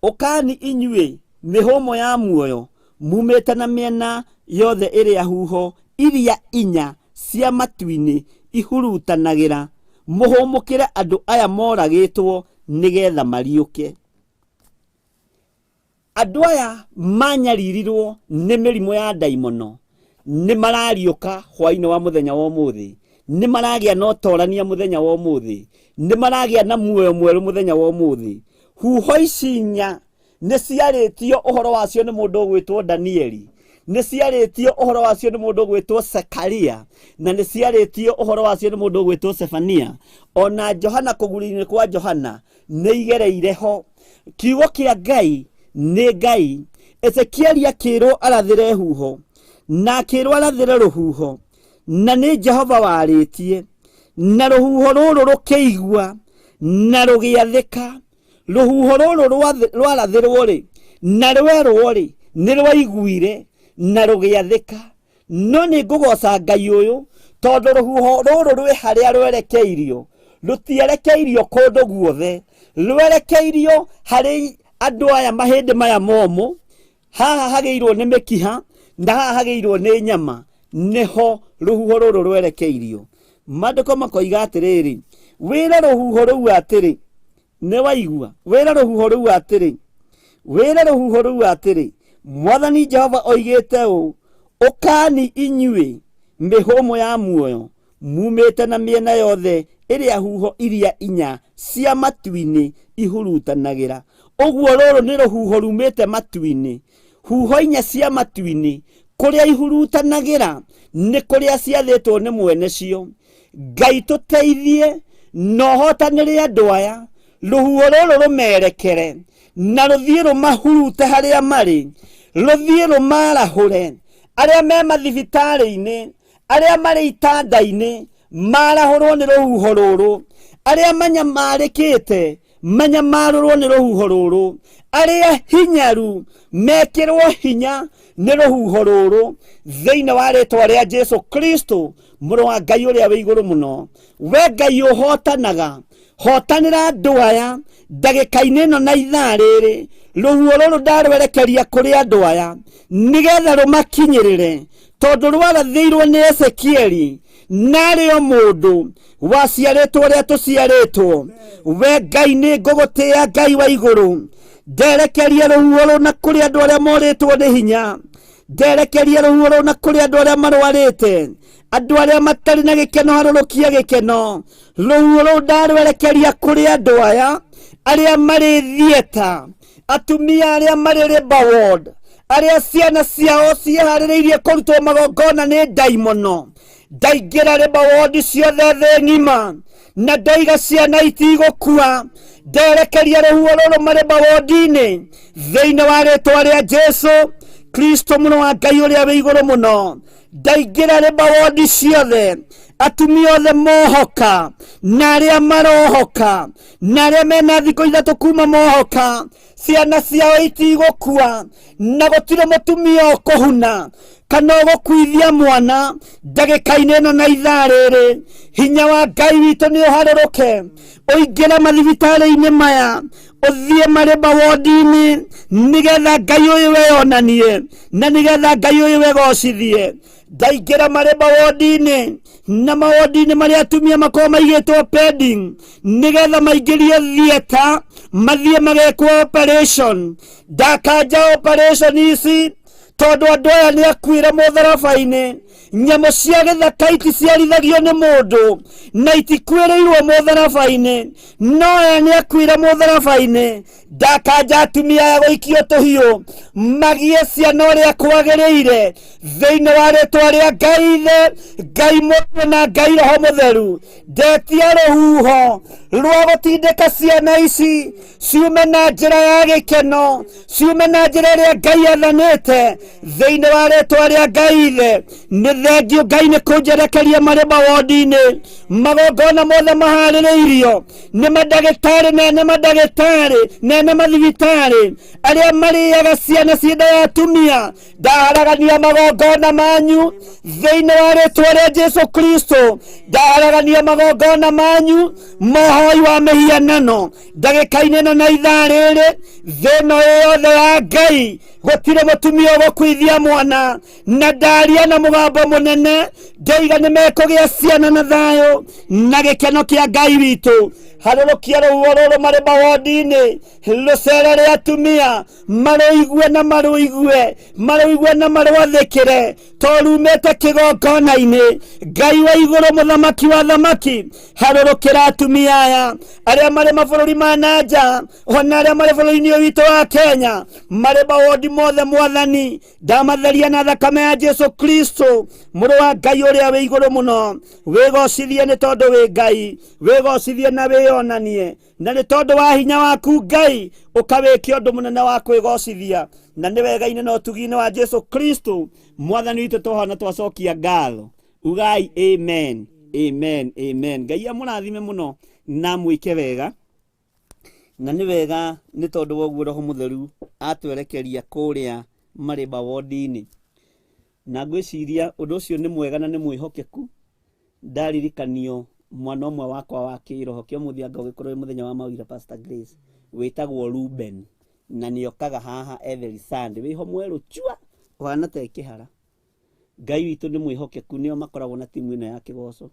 ũkani inyuĩ Mĩhũmũ ya muoyo, mumĩte na mĩena yothe ĩrĩa huho iria inya cia matu-inĩ ihurutanagĩra, mũhũmũkĩre andũ aya moragĩtwo nĩgetha mariũke. Andũ aya manyaririrwo nĩ mĩrimũ ya ndaimono nĩ marariũka hwainĩ wa mũthenya wa ũmũthĩ, nĩ maragĩa na ũtorania mũthenya wa ũmũthĩ, nĩ maragĩa na muoyo mwerũ mũthenya wa ũmũthĩ. Huho ici inya nĩ ciarĩtio ũhoro wacio nĩ mũndũ ũgwĩtwo Danieli, nĩ ciarĩtio ũhoro wacio nĩ mũndũ ũgwĩtwo Sekaria, na nĩ ciarĩtio ũhoro wacio nĩ mũndũ ũgwĩtwo Sefania. Ona Johana kũguũrio-inĩ kwa Johana nĩ igereire ho. Kiugo kĩa Ngai nĩ Ngai. Ezekieli akĩrwo arathĩre huho na akĩrwo arathĩre rũhuho, na nĩ Jehova warĩtie, na rũhuho rũrũ rũkĩigua na rũgĩathĩka. Rũhuho rũrũ rwarathĩrwo rĩ, na rwerwo rĩ, nĩ rwaiguire na rũgĩathĩka. No nĩ ngũgoca Ngai ũyũ tondũ rũhuho rũrũ rwĩ harĩa rwerekeirio, rũtierekeirio kũndũ guothe, rwerekeirio harĩ andũ aya mahĩndĩ maya momũ, haha hagĩirwo nĩ mĩkiha na haha hagĩirwo nĩ nyama, nĩho rũhuho rũrũ rwerekeirio. Maandĩko makoiga atĩrĩrĩ, wĩre rũhuho rũu atĩrĩ, nĩ waigua, wĩre rũhuho rũu atĩrĩ, wĩre rũhuho rũu atĩrĩ, Mwathani Jehova oigĩte ũũ, ũkani inyuĩ mĩhũmũ ya muoyo, mumĩte na mĩena yothe ĩrĩa huho iria inya cia matu-inĩ ihurutanagĩra. Ũguo rũrũ nĩ rũhuho rumĩte matu-inĩ, huho inya cia matu-inĩ, kũrĩa ihurutanagĩra nĩ kũrĩa ciathĩtwo nĩ mwene cio. Ngai tũteithie na ũhotanĩre andũ aya, rũhuho rũrũ rũmerekere na rũthiĩ rũmahurute harĩa marĩ, rũthiĩ rũmarahũre arĩa me mathibitarĩ-inĩ, arĩa marĩ itanda-inĩ, marahũrwo nĩ rũhuho rũrũ, arĩa manyamarĩkĩte manyamarũrwo nĩ rũhuho rũrũ, arĩa hinyaru mekĩrwo hinya nĩ rũhuho rũrũ, thĩinĩ wa rĩtwa rĩa Jesu Kristo mũrũ wa Ngai ũrĩa wĩ igũrũ mũno. We Ngai ũhotanaga, hotanĩra andũ aya ndagĩka-inĩ ĩno na ithaa rĩrĩ. Rũhuho rũrũ ndarwerekeria kũrĩ andũ aya nĩgetha rũmakinyĩrĩre, tondũ rwarathĩirwo nĩ Ezekieli narĩ o mũndũ waciarĩtwo ũrĩa tũciarĩtwo. We Ngai nĩ ngũgũtĩĩa, Ngai wa igũrũ, nderekeria rũhuho rũu na kũrĩ andũ arĩa morĩtwo nĩ hinya, nderekeria rũhuho rũu na kũrĩ andũ arĩa marwarĩte, andũ arĩa matarĩ na gĩkeno, harũrũkia gĩkeno. Rũhuho rũu ndarwerekeria kũrĩ andũ aya arĩa marĩ thieta, atumia arĩa marĩ labor ward, arĩa ciana ciao ciĩharĩrĩirie kũrutwo magongona nĩ ndaimono. Ndaingĩra labor ward ciothe thĩ ng'ima na ndoiga ciana itigũkua, nderekeria rũhuho rũrũ marĩ mawodi-inĩ thĩinĩ wa rĩtwa rĩa Jesu Kristo mũrũ wa Ngai ũrĩa wĩ igũrũ mũno. Ndaingĩra mawodi ciothe, atumia othe mohoka na arĩa marohoka na arĩa mena thikũ ithatũ kuma mohoka, ciana ciao itigũkua na gũtirĩ mũtumia ũkũhuna kana ũgũkuithia mwana ndagĩka-inĩ ĩno na ithaa rĩrĩ. Hinya wa Ngai witũ nĩ ũharũrũke, ũingĩre mathibitarĩ-inĩ maya, ũthiĩ marĩ mawodi-inĩ, nĩgetha Ngai ũyũ weyonanie na nĩgetha Ngai ũyũ wegocithie. Ndaingĩra marĩ mawodi-inĩ na mawodi-inĩ marĩa atumia makorwo maigĩtwo pending, nĩgetha maingĩrio theatre mathiĩ magekwo operation. Ndakanja operation ici tondũ andũ aya nĩ akuĩra mũtharaba-inĩ. Nyamũ cia gĩthaka iticiarithagio nĩ mũndũ na itikuĩrĩirwo mũtharaba-inĩ, no aya nĩ akuĩra mũtharaba-inĩ. Ndakanja atumia aya gũikio tũhiũ magĩe ciana ũrĩa kwagĩrĩire thĩinĩ wa rĩtwa rĩa Ngai Ithe, Ngai Mũriũ na Ngai Roho Mũtheru. Ndetia rũhuho rwa gũtindĩka ciana ici ciume na njĩra ya gĩkeno, ciume na njĩra ĩrĩa Ngai athanĩte. Thĩinĩ wa rĩtwa rĩa Ngai Ithe, nĩ thengio Ngai nĩ kũnjerekeria marĩ mawondi-inĩ. Magongona mothe maharĩrĩirio nĩ mandagĩtarĩ, nene mandagĩtarĩ, nene mathibitarĩ, arĩa marĩaga ciana ciĩ nda ya atumia, ndaharagania magongona manyu thĩinĩ wa rĩtwa rĩa Jesu Kristo. Ndaharagania magongona manyu mohoi wa mĩhianano ndagĩka-inĩ ĩno na ithaa rĩrĩ. Thĩ ĩno ĩ yothe ya Ngai, gũtirĩ mũtumia ũgũkuithia mwana, na ndaria na mũgambo mũnene ndoiga nĩ mekũgĩa ciana na thayũ na gĩkeno kĩa Ngai witũ. Harũrũkia rũhuho rũrũ marĩ mawondi-inĩ, rũcere rĩa atumia, marũigue na marũigue, marũigue na marwathĩkĩre, torumĩte kĩgongona-inĩ. Ngai wa igũrũ, mũthamaki wa thamaki, harũrũkĩra atumia aya arĩa marĩ mabũrũri ma na nja, ona arĩa marĩ bũrũri-inĩ ũyũ witũ wa Kenya, marĩ mawondi mothe. Mwathani, ndamatheria na thakame ya Jesu Kristo, mũrũ wa Ngai ũrĩa wĩ igũrũ mũno. Wĩgocithie nĩ tondũ wĩ Ngai, wĩgocithie na wĩyonanie, na nĩ tondũ wa hinya waku Ngai ũkawĩke ũndũ mũnene wa kwĩgocithia, na nĩ wega-inĩ na ũtugi-inĩ wa Jesu Kristo mwathani witũ tũhona twacokia ngatho. Ugai amen, amen, amen. Ngai amũrathime mũno na mwĩke wega, na nĩ wega nĩ tondũ wa ũguo Roho Mũtheru atwerekeria kũrĩa marĩ mawondi-inĩ, na ngwĩciria ũndũ ũcio nĩ mwega na nĩ mwĩhokeku. Ndaririkanio mwana ũmwe wakwa wa kĩroho kĩa ũmũthĩ, anga ũgĩkorwo wĩ mũthenya wa mawira, Pastor Grace, wĩtagwo Ruben, na nĩokaga haha every Sunday, wĩho mwerũ chua ũhana ta kĩhara. Ngai witũ nĩ mwĩhokeku, nĩo makoragwo na timu ĩno ya kĩgoco.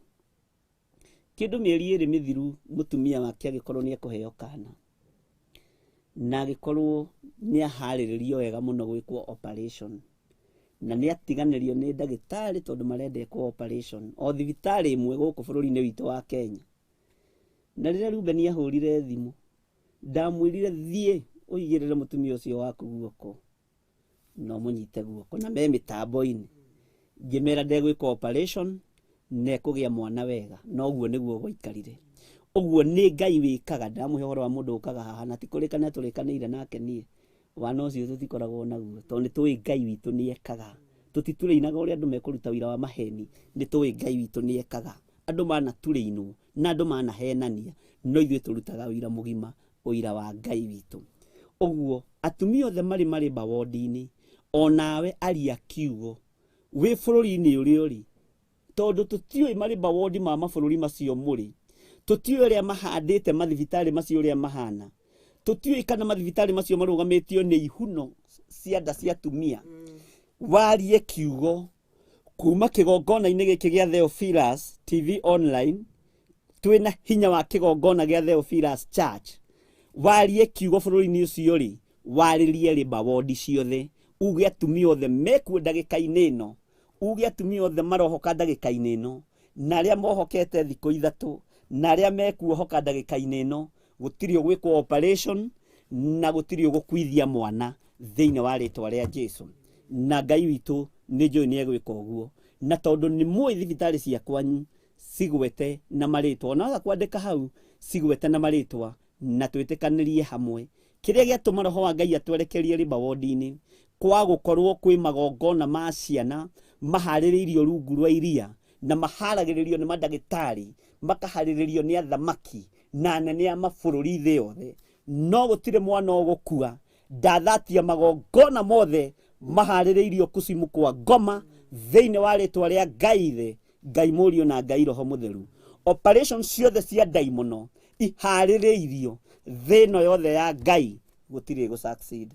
Kĩndũ mĩeri 2 mĩthiru, mũtumia wake agĩkorwo nĩ ekũheo kana, na agĩkorwo nĩ aharĩrĩrio wega mũno gwĩkwo operation, na nĩ atiganĩrio nĩ ndagĩtarĩ tondũ marenda ĩkwo operation o thibitarĩ ĩmwe gũkũ bũrũri-inĩ witũ wa Kenya. Na rĩrĩa Ruben ahũrire thimũ, ndamwĩrire, "Thiĩ ũigĩrĩre mũtumia ũcio waku guoko na ũmũnyite guoko," na me mĩtambo-inĩ ngĩmera ndegwĩka operation na ekũgĩa mwana wega. Na ũguo nĩguo gwaikarire. Ũguo nĩ Ngai wĩkaga. Ndĩramũhe ũhoro wa mũndũ ũkaga haha, na ti kũrĩkanĩra tũrĩkanĩire nake. Niĩ wana ũcio tũtikoragwo naguo, tondũ nĩ tũĩ Ngai witũ nĩ ekaga. Tũtiturĩinaga ũrĩa andũ mekũruta wĩra wa maheni. Nĩ tũĩ Ngai witũ nĩ ekaga. Andũ manaturĩinwo na andũ manahenania, no ithuĩ tũrutaga wĩra mũgima, ũira wa Ngai witũ. Ũguo atumia othe marĩ mawondi-inĩ, onawe aria kiugo wĩ bũrũri-inĩ ũrĩa ũrĩ, tondũ tũtiũĩ marĩ mawondi ma mabũrũri macio mũrĩ, tũtiũĩ ũrĩa mahandĩte mathibitarĩ macio, ũrĩa mahana, tũtiũĩ kana mathibitarĩ macio marũgamĩtio nĩ ihuno cia nda cia atumia. Warie kiugo kuma kĩgongona-inĩ gĩkĩ gĩa Theophilus TV Online, twĩna hinya wa kĩgongona gĩa Theophilus Church. Warie kiugo bũrũri-inĩ ũcio rĩ, warĩrie rĩ mawondi ciothe, uge atumia othe mekuo ndagĩka-inĩ ĩno, uge atumia othe marohoka ndagĩka-inĩ ĩno, na arĩa mohokete thikũ 3, na arĩa mekuohoka ndagĩka-inĩ ĩno, gũtirĩ ũgwĩkwo operation na gũtirĩ ũgũkuithia mwana thĩinĩ wa rĩtwa rĩa Jesu. Na Ngai witũ nĩ njũĩ nĩ egwĩka ũguo, na tondũ nĩ mũĩ thibitarĩ cia kwanyu, cigwete na marĩtwa, ona waga kwandĩka hau, cigwete na marĩtwa na twĩtĩkanĩrie hamwe. Kĩrĩa gĩatũma Roho wa Ngai atwerekerie rĩ mawondi-inĩ, kwa gũkorwo kwĩ magongona ma ciana maharĩrĩirio rungu rwa iria, na maharagĩrĩrio nĩ mandagĩtarĩ, makaharĩrĩrio nĩ athamaki na anene a mabũrũri thĩ yothe, no gũtirĩ mwana ũgũkua. Ndathatia magongona mothe maharĩrĩirio kucimu kwa ngoma thĩinĩ wa rĩtwa rĩa Ngai Ithe, Ngai Mũriũ na Ngai Roho Mũtheru. Operation ciothe cia ndaimono iharĩrĩirio thĩ ĩno yothe ya Ngai, gũtirĩ gũ succeed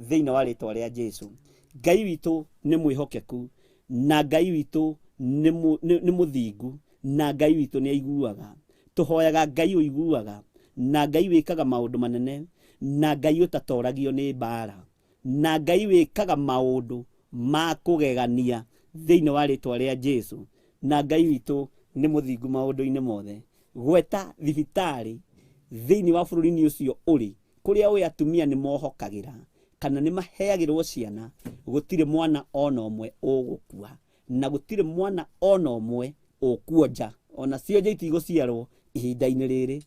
thĩinĩ wa rĩtwa rĩa Jesu. Ngai witũ nĩ mwĩhokeku, na Ngai witũ nĩ mũthingu, na Ngai witũ nĩ aiguaga. Tũhoyaga Ngai ũiguaga, na Ngai wĩkaga maũndũ manene, na Ngai ũtatoragio nĩ mbara, na Ngai wĩkaga maũndũ ma kũgegania thĩinĩ wa rĩtwa rĩa Jesu. Na Ngai witũ nĩ mũthingu maũndũ-inĩ mothe. Gweta thibitarĩ thĩinĩ wa bũrũri-inĩ ũcio ũrĩ, kũrĩa ũĩ atumia nĩ mohokagĩra kana nĩ maheagĩrwo ciana, gũtirĩ mwana ona ũmwe ũgũkua, na gũtirĩ mwana ona ũmwe ũkuonja, ona cionje itigũciarwo ihinda-inĩ rĩrĩ,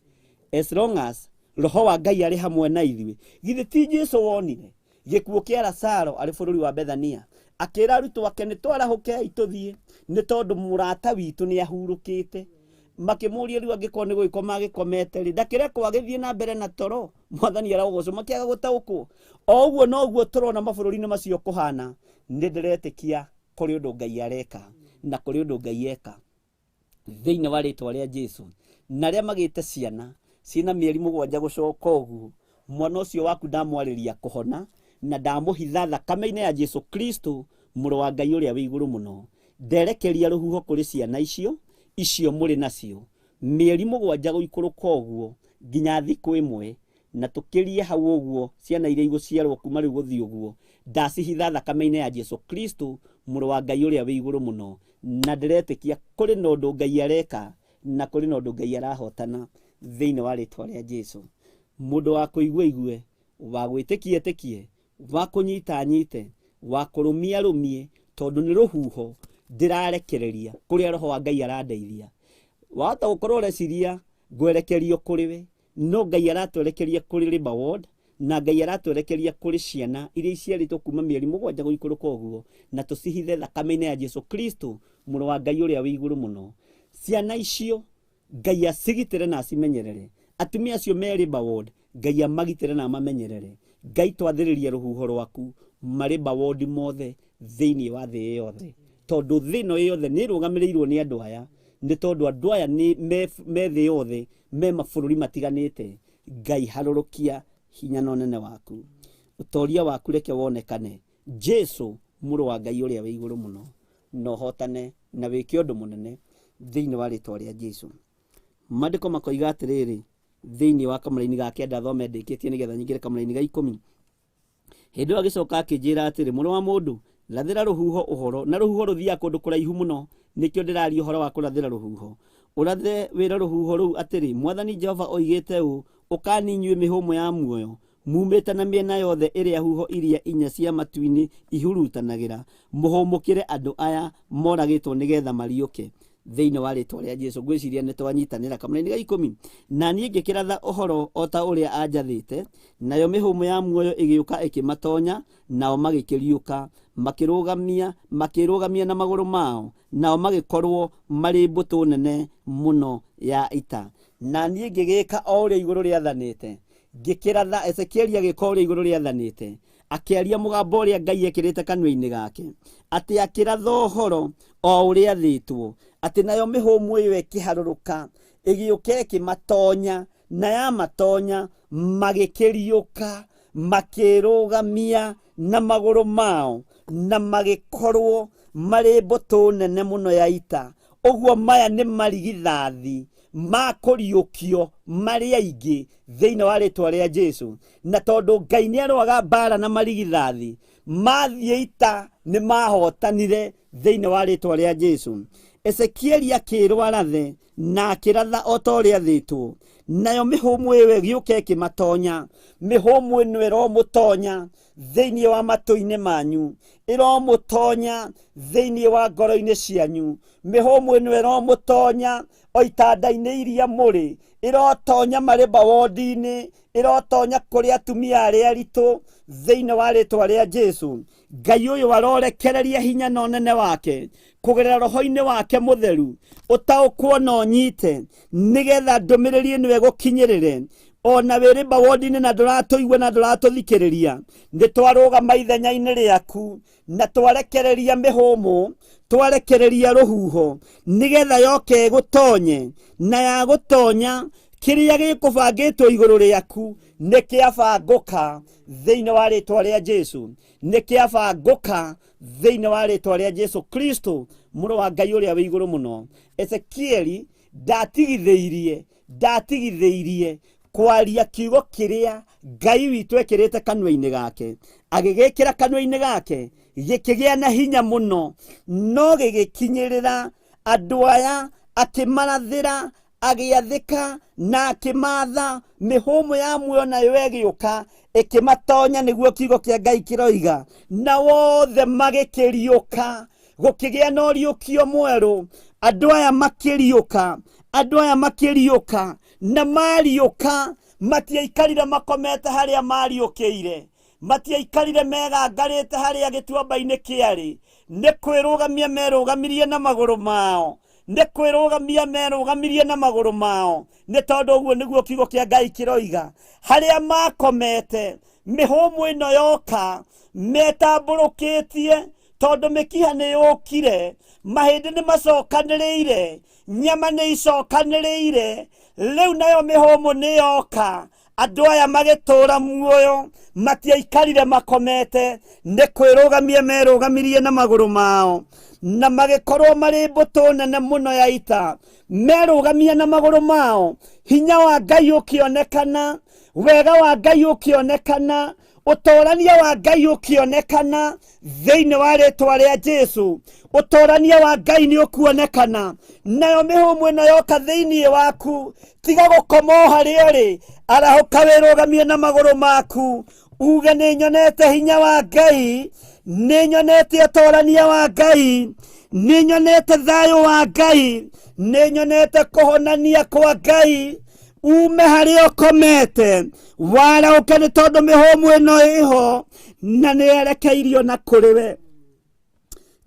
as long as Roho wa Ngai arĩ hamwe na ithuĩ. Githĩ ti Jesu wonire? Gĩkuũ kĩa Lazaro arĩ bũrũri wa Bethania, akĩra arutwo ake, nĩ twarahũkei tũthiĩ, nĩ tondũ mũrata witũ nĩ ahurũkĩte. Makĩmũria, rĩu angĩkorwo nĩ gũgĩkoma agĩkomete rĩ, ndakĩrekwo agĩthiĩ na mbere na toro? Mwathani arogocwo. Makĩaga gũtaũkwo. O ũguo noguo tũrona mabũrũri-inĩ macio kũhana. Nĩ ndĩretĩkia kũrĩ ũndũ Ngai areka na kũrĩ ũndũ Ngai eka thĩinĩ wa rĩtwa rĩa Jesu. Na arĩa magĩte ciana ciĩna mĩeri 7 gũcoka ũguo, mwana ũcio waku ndamwarĩria kũhona na ndamũhitha thakame-inĩ ya Jesu Kristo, mũrũ wa Ngai ũrĩa wĩ igũrũ mũno. Nderekeria rũhuho kũrĩ ciana icio icio mũrĩ nacio mĩeri 7 gũikũrũka ũguo nginya thikũ 1, na tũkĩrie hau ũguo ciana iria igũciarwo kuma rĩu gũthiĩ ũguo, ndacihitha thakame-inĩ ya Jesu Kristo, mũrũ wa Ngai ũrĩa wĩ igũrũ mũno. Na ndĩretĩkia kũrĩ na ũndũ Ngai areka na kũrĩ na ũndũ Ngai arahotana thĩinĩ wa rĩtwa rĩa Jesu. Mũndũ wa kũigua igue, wa gwĩtĩkia etĩkie, wa kũnyita anyite, wa kũrũmia arũmie, tondũ nĩ rũhuho ndĩrarekereria kũrĩa roho wa Ngai arandeithia. Wahota gũkorwo ũreciria ngwerekerio kũrĩ we, no Ngai aratwerekeria kũrĩ Labour Ward, na Ngai aratwerekeria kũrĩ ciana iria iciarĩtwo kuma mĩeri 7 gũikũrũka ũguo, na tũcihithe thakame-inĩ ya Jesu Kristo, mũrũ wa Ngai ũrĩa wĩ igũrũ mũno. Ciana icio Ngai acigitĩre na acimenyerere. Atumia acio me Labour Ward, Ngai amagitĩre na amamenyerere. Ngai twathĩrĩria rũhuho rwaku marĩ Labour Ward mothe thĩinĩ wa thĩ yothe, tondũ thĩ ĩno yothe nĩ ĩrũgamĩrĩirwo nĩ andũ aya, nĩ tondũ andũ aya nĩ me thĩ yothe, me mabũrũri matiganĩte. Ngai harũrũkia hinya na ũnene waku, ũtoria waku reke wonekane, Jesu mũrũ wa Ngai ũrĩa wĩ igũrũ mũno, na ũhotane na wĩke ũndũ mũnene thĩinĩ wa rĩtwa rĩa Jesu. Maandĩko makoiga atĩrĩrĩ thĩinĩ wa kamũraini ga 9, thome ndĩkĩtie nĩgetha nyingĩre kamũraini ga 10. Hĩndĩ ĩyo agĩcoka akĩnjĩra atĩrĩ, mũrũ wa mũndũ, rathĩra rũhuho ũhoro, na rũhuho rũthiaga kũndũ kũraihu mũno, nĩkĩo ndĩraria ũhoro wa kũrathĩra rũhuho. Ũrathe wĩra rũhuho rũu atĩrĩ, Mwathani Jehova oigĩte ũũ, ũkani inyuĩ mĩhũmũ ya muoyo, mumĩte na mĩena yothe ĩrĩa huho iria 4 cia matu-inĩ ihurutanagĩra, mũhũmũkĩre andũ aya moragĩtwo nĩgetha mariũke. Thĩinĩ wa rĩtwa rĩa Jesu ngwĩciria nĩ twanyitanĩra. Kamũraini ga 10, na niĩ ngĩkĩratha ũhoro o ta ũrĩa anjathĩte, nayo mĩhũmũ ya muoyo ĩgĩũka ĩkĩmatonya, nao magĩkĩriũka, makĩrũgamia na magũrũ mao, nao magĩkorwo marĩ mbũtũ nene mũno ya ita. Na niĩ ngĩgĩka o ũrĩa igũrũ rĩathanĩte, ngĩkĩratha. Ezekieli agĩka ũrĩa igũrũ rĩathanĩte, akĩaria mũgambo ũrĩa Ngai ekĩrĩte kanua-inĩ gake, atĩ akĩratha ũhoro o ũrĩa athĩtwo, atĩ nayo mĩhũmũ ĩyo ĩkĩharũrũka, ĩgĩũka ĩkĩmatonya, na yamatonya magĩkĩriũka, makĩrũgamia na magũrũ mao, na magĩkorwo marĩ mbũtũ nene mũno ya ita. Ũguo maya nĩ marigithathi ma kũriũkio marĩ aingĩ thĩinĩ wa rĩtwa rĩa Jesu. Na tondũ Ngai nĩ arũaga mbara na marigithathi, mathiĩ ita nĩ mahotanire thĩinĩ wa rĩtwa rĩa Jesu. Ezekieli akĩrwo arathe na akĩratha o ta ũrĩa athĩtwo, nayo mĩhũmũ ĩyo ĩgĩũka ĩkĩmatonya. Mĩhũmũ ĩno ĩromũtonya thĩinĩ wa matũ-inĩ manyu, ĩromũtonya thĩinĩ wa ngoro-inĩ cianyu. Mĩhũmũ ĩno ĩromũtonya o itanda-inĩ iria mũrĩ, ĩrotonya marĩ mawodi-inĩ, ĩrotonya kũrĩ atumia arĩa aritũ thĩinĩ wa rĩtwa rĩa Jesu. Ngai ũyũ arorekereria hinya na ũnene wake kũgerera roho-inĩ wake mũtheru, ũtaũkwo na ũnyite, nĩgetha ndũmĩrĩri ĩno ĩgũkinyĩrĩre. Ona wĩ mawodi-inĩ na ndũratũigua na ndũratũthikĩrĩria, nĩ twarũgama ithenya-inĩ rĩaku na twarekereria mĩhũmũ, twarekereria rũhuho, nĩgetha yoke ĩgũtonye, na yagũtonya kĩrĩa gĩkũbangĩtwo igũrũ rĩaku nĩ kĩabangũka thĩinĩ wa rĩtwa rĩa Jesu, nĩ kĩabangũka thĩinĩ wa rĩtwa rĩa Jesu Kristo, mũrũ wa Ngai ũrĩa wĩ igũrũ mũno. Ezekieli ndatigithĩirie kwaria kiugo kĩrĩa Ngai witũ ekĩrĩte kanua-inĩ gake, agĩgĩkĩra kanua-inĩ gake, gĩkĩgĩa na hinya mũno, no gĩgĩkinyĩrĩra andũ aya, akĩmarathĩra, agĩathĩka na akĩmatha. Mĩhũmũ ya muoyo nayo ĩgĩũka ĩkĩmatonya, nĩguo kiugo kĩa Ngai kĩroiga, na wothe magĩkĩriũka, gũkĩgĩa na ũriũkio mwerũ. Andũ aya makĩriũka, andũ aya makĩriũka, na mariũka matiaikarire makomete harĩa mariũkĩire. Matiaikarire megangarĩte harĩa gĩtuamba-inĩ kĩarĩ, nĩ kwĩrũgamia merũgamirie na magũrũ mao, nĩ kwĩrũgamia merũgamirie na magũrũ mao, nĩ tondũ ũguo nĩguo kiugo kĩa Ngai kĩroiga. Harĩa makomete, mĩhũmũ ĩno yoka metambũrũkĩtie, tondũ mĩkiha nĩ yũkire, mahĩndĩ nĩ macokanĩrĩire, nyama nĩ icokanĩrĩire, rĩu nayo mĩhũmũ nĩ yoka. Andũ aya magĩtũũra muoyo, matiaikarire makomete, nĩ kwĩrũgamia merũgamirie na magũrũ mao, na magĩkorwo marĩ mbũtũ nene mũno ya ita. Merũgamia na magũrũ mao, hinya wa Ngai ũkĩonekana, wega wa Ngai ũkĩonekana, ũtũrania wa Ngai ũkĩonekana thĩinĩ wa rĩtwa rĩa Jesu. Ũtũrania wa Ngai nĩ ũkuonekana, nayo mĩhũmũ ĩno yoka thĩinĩ waku. Tiga gũkoma o harĩa ũrĩ, arahũka wĩrũgamie na magũrũ maku, uge nĩ nyonete hinya wa Ngai, nĩ nyonete ũtũrania wa Ngai, nĩ nyonete thayũ wa Ngai, nĩ nyonete kũhonania kwa Ngai. Ume harĩa ũkomete, warahũke, nĩ tondũ mĩhũmũ ĩno ĩho na nĩ yerekeirio na kũrĩ we.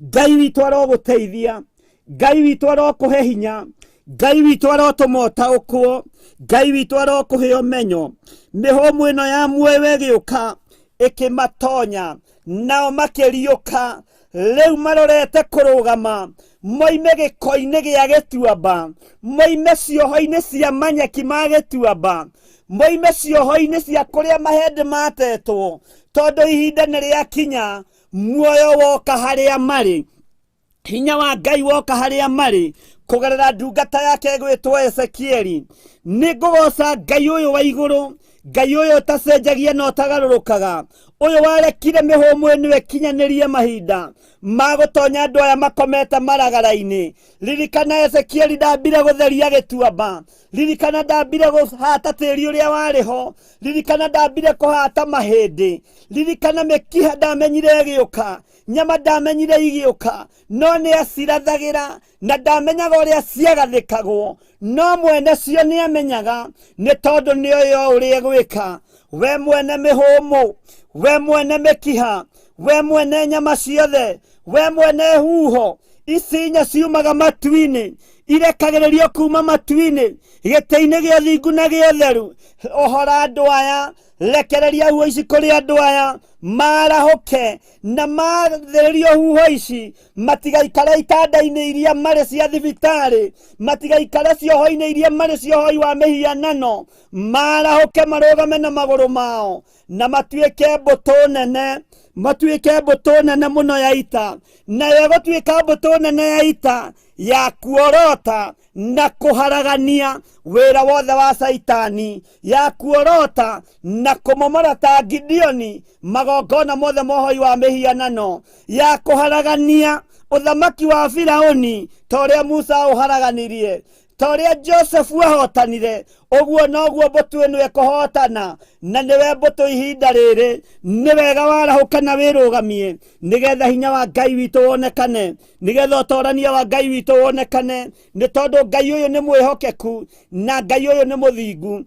Ngai witũ arogũteithia, Ngai witũ arokũhe hinya, Ngai witũ arotũma ũtaũkwo, Ngai witũ arokũhe ũmenyo. Mĩhũmũ ĩno ya muoyo ĩgĩũka ĩkĩmatonya, nao makĩriũka. Rĩu marorete kũrũgama, moime gĩko-inĩ gĩa gĩtuamba, moime cioho-inĩ cia manyeki ma gĩtuamba, moime cioho-inĩ cia kũrĩa mahĩndĩ matetwo, tondũ ihinda nĩ rĩakinya, muoyo woka harĩa marĩ, hinya wa Ngai woka harĩa marĩ kũgerera ndungata yake ĩgwĩtwo Ezekieli. Nĩ ngũgoca Ngai ũyũ wa igũrũ, Ngai ũyũ ũtacenjagia na ũtagarũrũkaga, ũyũ warekire mĩhũmũ ĩno ĩkinyanĩrie mahinda ma gũtonya andũ aya makomete maragara-inĩ. Ririkana Ezekieli ndambire gũtheria gĩtuamba, ririkana ndambire kũhata tĩri ũrĩa warĩ ho, ririkana ndambire kũhata mahĩndĩ, ririkana mĩkiha ndamenyire ĩgĩũka, nyama ndamenyire igĩũka, no nĩ acirathagĩra na ndamenyaga ũrĩa ciagathĩkagwo, no mwene cio nĩ amenyaga, nĩ tondũ nĩ oĩ o ũrĩa egwĩka. We mwene mĩhũmũ, we mwene mĩkiha, we mwene nyama ciothe, we mwene huho ici inya ciumaga matu-inĩ, irekagĩrĩrio kuma matu-inĩ, gĩtĩ-inĩ gĩa ũthingu na gĩa ũtheru. Ohora andũ aya, rekereria huho ici kũrĩ andũ aya, marahũke na mathĩrĩrio huho ici, matigaikare itanda-inĩ iria marĩ cia thibitarĩ, matigaikare cioho-inĩ iria marĩ ciohoi wa mĩhianano, marahũke marũgame na magũrũ mao na matuĩke mbũtũ nene, matuĩke mbũtũ nene mũno ya ita. Nayo ĩgũtuĩka mbũtũ nene ya ita ya kuorota na kũharagania wĩra wothe wa Caitani, ya kuorota na kũmomora ta Gideoni magongona mothe mohoi wa mĩhianano, ya kũharagania ũthamaki wa Firauni ta ũrĩa Musa ũharaganirie, ta ũrĩa Josefu ahotanire, ũguo noguo mbũtũ ĩno ĩkũhotana, na nĩwe mbũtũ ihinda rĩrĩ. Nĩ wega warahũka na wĩrũgamie, nĩgetha hinya wa Ngai witũ wonekane, nĩgetha ũtorania wa Ngai witũ wonekane, nĩ tondũ Ngai ũyũ nĩ mwĩhokeku na Ngai ũyũ nĩ mũthingu.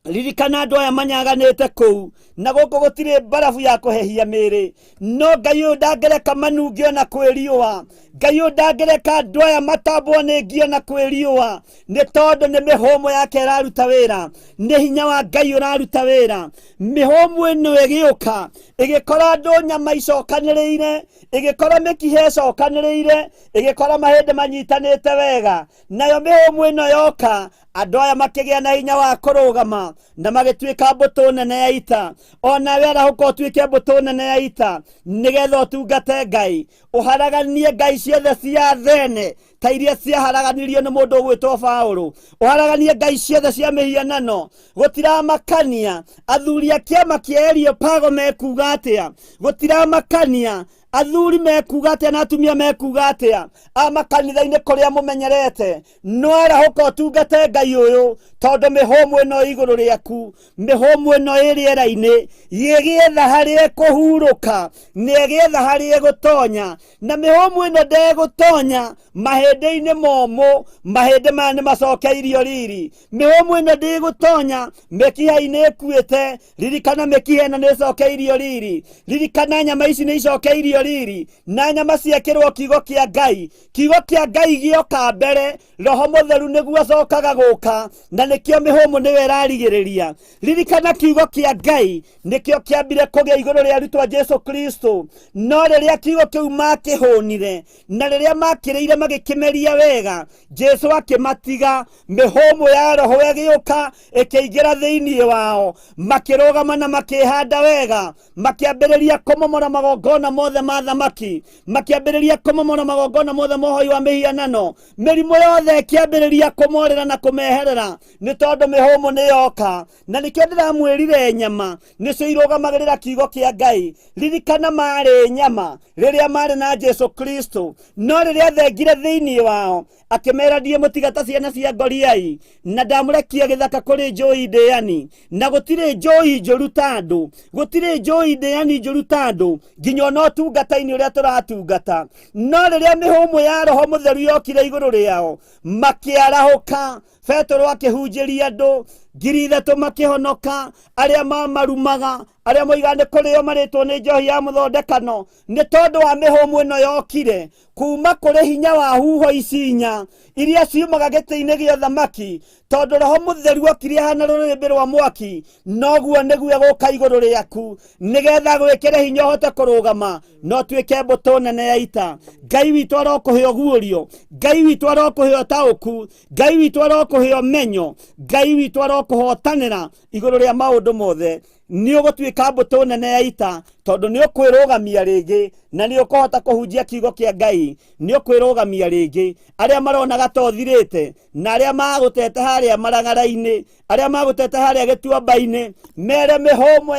Ririkana andũ aya manyaganĩte kũu, na gũkũ gũtirĩ mbarabu ya kũhehia mĩĩrĩ, no Ngai ũyũ ndangĩreka manunge ona kwĩ riũa. Ngai ũyũ ndangĩreka andũ aya matambwo nĩ ngi ona kwĩ riũa, nĩ tondũ nĩ mĩhũmũ yake ĩraruta wĩra, nĩ hinya wa Ngai ũraruta wĩra. Mĩhũmũ ĩno ĩgĩũka ĩgĩkora andũ nyama icokanĩrĩire, ĩgĩkora mĩkiha ĩcokanĩrĩire, ĩgĩkora mahĩndĩ manyitanĩte wega. Nayo mĩhũmũ ĩno yoka, andũ aya makĩgĩa na hinya wa kũrũgama na magĩtuĩka mbũtũ nene ya ita. Onawe arahũka ũtuĩke mbũtũ nene ya ita, nĩgetha ũtungate Ngai, ũharaganie ngai ciothe cia Athene ta iria ciaharaganirio nĩ mũndũ ũgwĩtwo Paũlũ, ũharaganie ngai ciothe cia mĩhianano. Gũtiramakania athuri a kĩama kĩa Areopago mekuga atĩa, gũtiramakania Athuri mekuga atĩa na atumia mekuga atĩa a makanitha-inĩ kũrĩa mũmenyerete? No arahũka ũtungate Ngai ũyũ, tondũ mĩhũmũ ĩno ĩ igũrũ rĩaku, mĩhũmũ ĩno ĩ rĩera-inĩ, ĩgĩetha harĩa ĩkũhurũka, na ĩgĩetha harĩa ĩgũtonya. Na mĩhũmũ ĩno ndegũtonya mahĩndĩ-inĩ momũ, mahĩndĩ maya nĩ macokeirio riri. Mĩhũmũ ĩno ndĩgũtonya mĩkiha-inĩ ĩkuĩte, ririkana mĩkiha ĩno nĩ ĩcokeirio riri. Ririkana nyama ici nĩ icokeirio riri, na nyama ciekĩrwo kiugo kĩa Ngai. Kiugo kĩa Ngai gĩoka mbere, Roho Mũtheru nĩguo acokaga gũka, na nĩkĩo mĩhũmũ nĩyo ĩrarigĩrĩria. Ririkana kiugo kĩa Ngai nĩkĩo kĩambire kũgĩa igũrũ rĩa arutwo a Jesu Kristo. No rĩrĩa kiugo kĩu makĩhũnire, na rĩrĩa makĩrĩire magĩkĩmeria wega, Jesu akĩmatiga. Mĩhũmũ ya Roho ĩgĩũka ĩkĩingĩra thĩinĩ wao, makĩrũgama na makĩhanda wega, makĩambĩrĩria kũmomora magongona mothe ma thamaki, makĩambĩrĩria kũmomora magongona mothe ma ũhoi wa mĩhianano. Mĩrimũ yothe ĩkĩambĩrĩria kũmorĩra na kũmeherera, nĩ tondũ mĩhũmũ nĩ yoka. Na nĩkĩo ndĩramwĩrire nyama nĩcio irũgamagĩrĩra kiugo kĩa Ngai. Ririkana marĩ nyama rĩrĩa marĩ na Jesu Kristo, no rĩrĩa thengire thĩinĩ wao akĩmera, ndiĩ mũtiga ta ciana cia ngoriai, na ndamũrekia gĩthaka kũrĩ njũi ndĩani. Na gũtirĩ njũi njũru ta andũ, gũtirĩ njũi ndĩani njũru ta andũ, nginya ona ũtungata-inĩ ũrĩa tũratungata. No rĩrĩa mĩhũmũ ya Roho Mũtheru yokire igũrũ rĩao, makĩarahũka. Petero akĩhunjĩria andũ 3,000 makĩhonoka, arĩa mamarumaga, arĩa moigaga nĩ kũrĩo marĩtwo nĩ njohi ya mũthondekano, nĩ tondũ wa mĩhũmũ ĩno yokire kuma kũrĩ hinya wa huho ici inya iria ciumaga gĩtĩ-inĩ gĩa ũthamaki. Tondũ Roho Mũtheru okire ahana rũrĩrĩmbĩ rwa mwaki, noguo nĩguo egũka igũrũ rĩaku, nĩgetha gwĩkĩre hinya ũhote kũrũgama na ũtuĩke mbũtũ nene ya ita. Ngai witũ arokũhe ũguũrio, Ngai witũ arokũhe ũtaũku, Ngai witũ arokũhe ũmenyo, Ngai witũ arokũhotanĩra igũrũ rĩa maũndũ mothe. Nĩ ũgũtuĩka mbũtũ nene ya ita, tondũ nĩ ũkwĩrũgamia rĩngĩ na nĩ ũkũhota kũhunjia kiugo kĩa Ngai. Nĩ ũkwĩrũgamia rĩngĩ. Arĩa maronaga ta ũthirĩte, na arĩa magũtete harĩa maragara-inĩ, arĩa magũtete harĩa gĩtuamba-inĩ, mere mĩhũmũ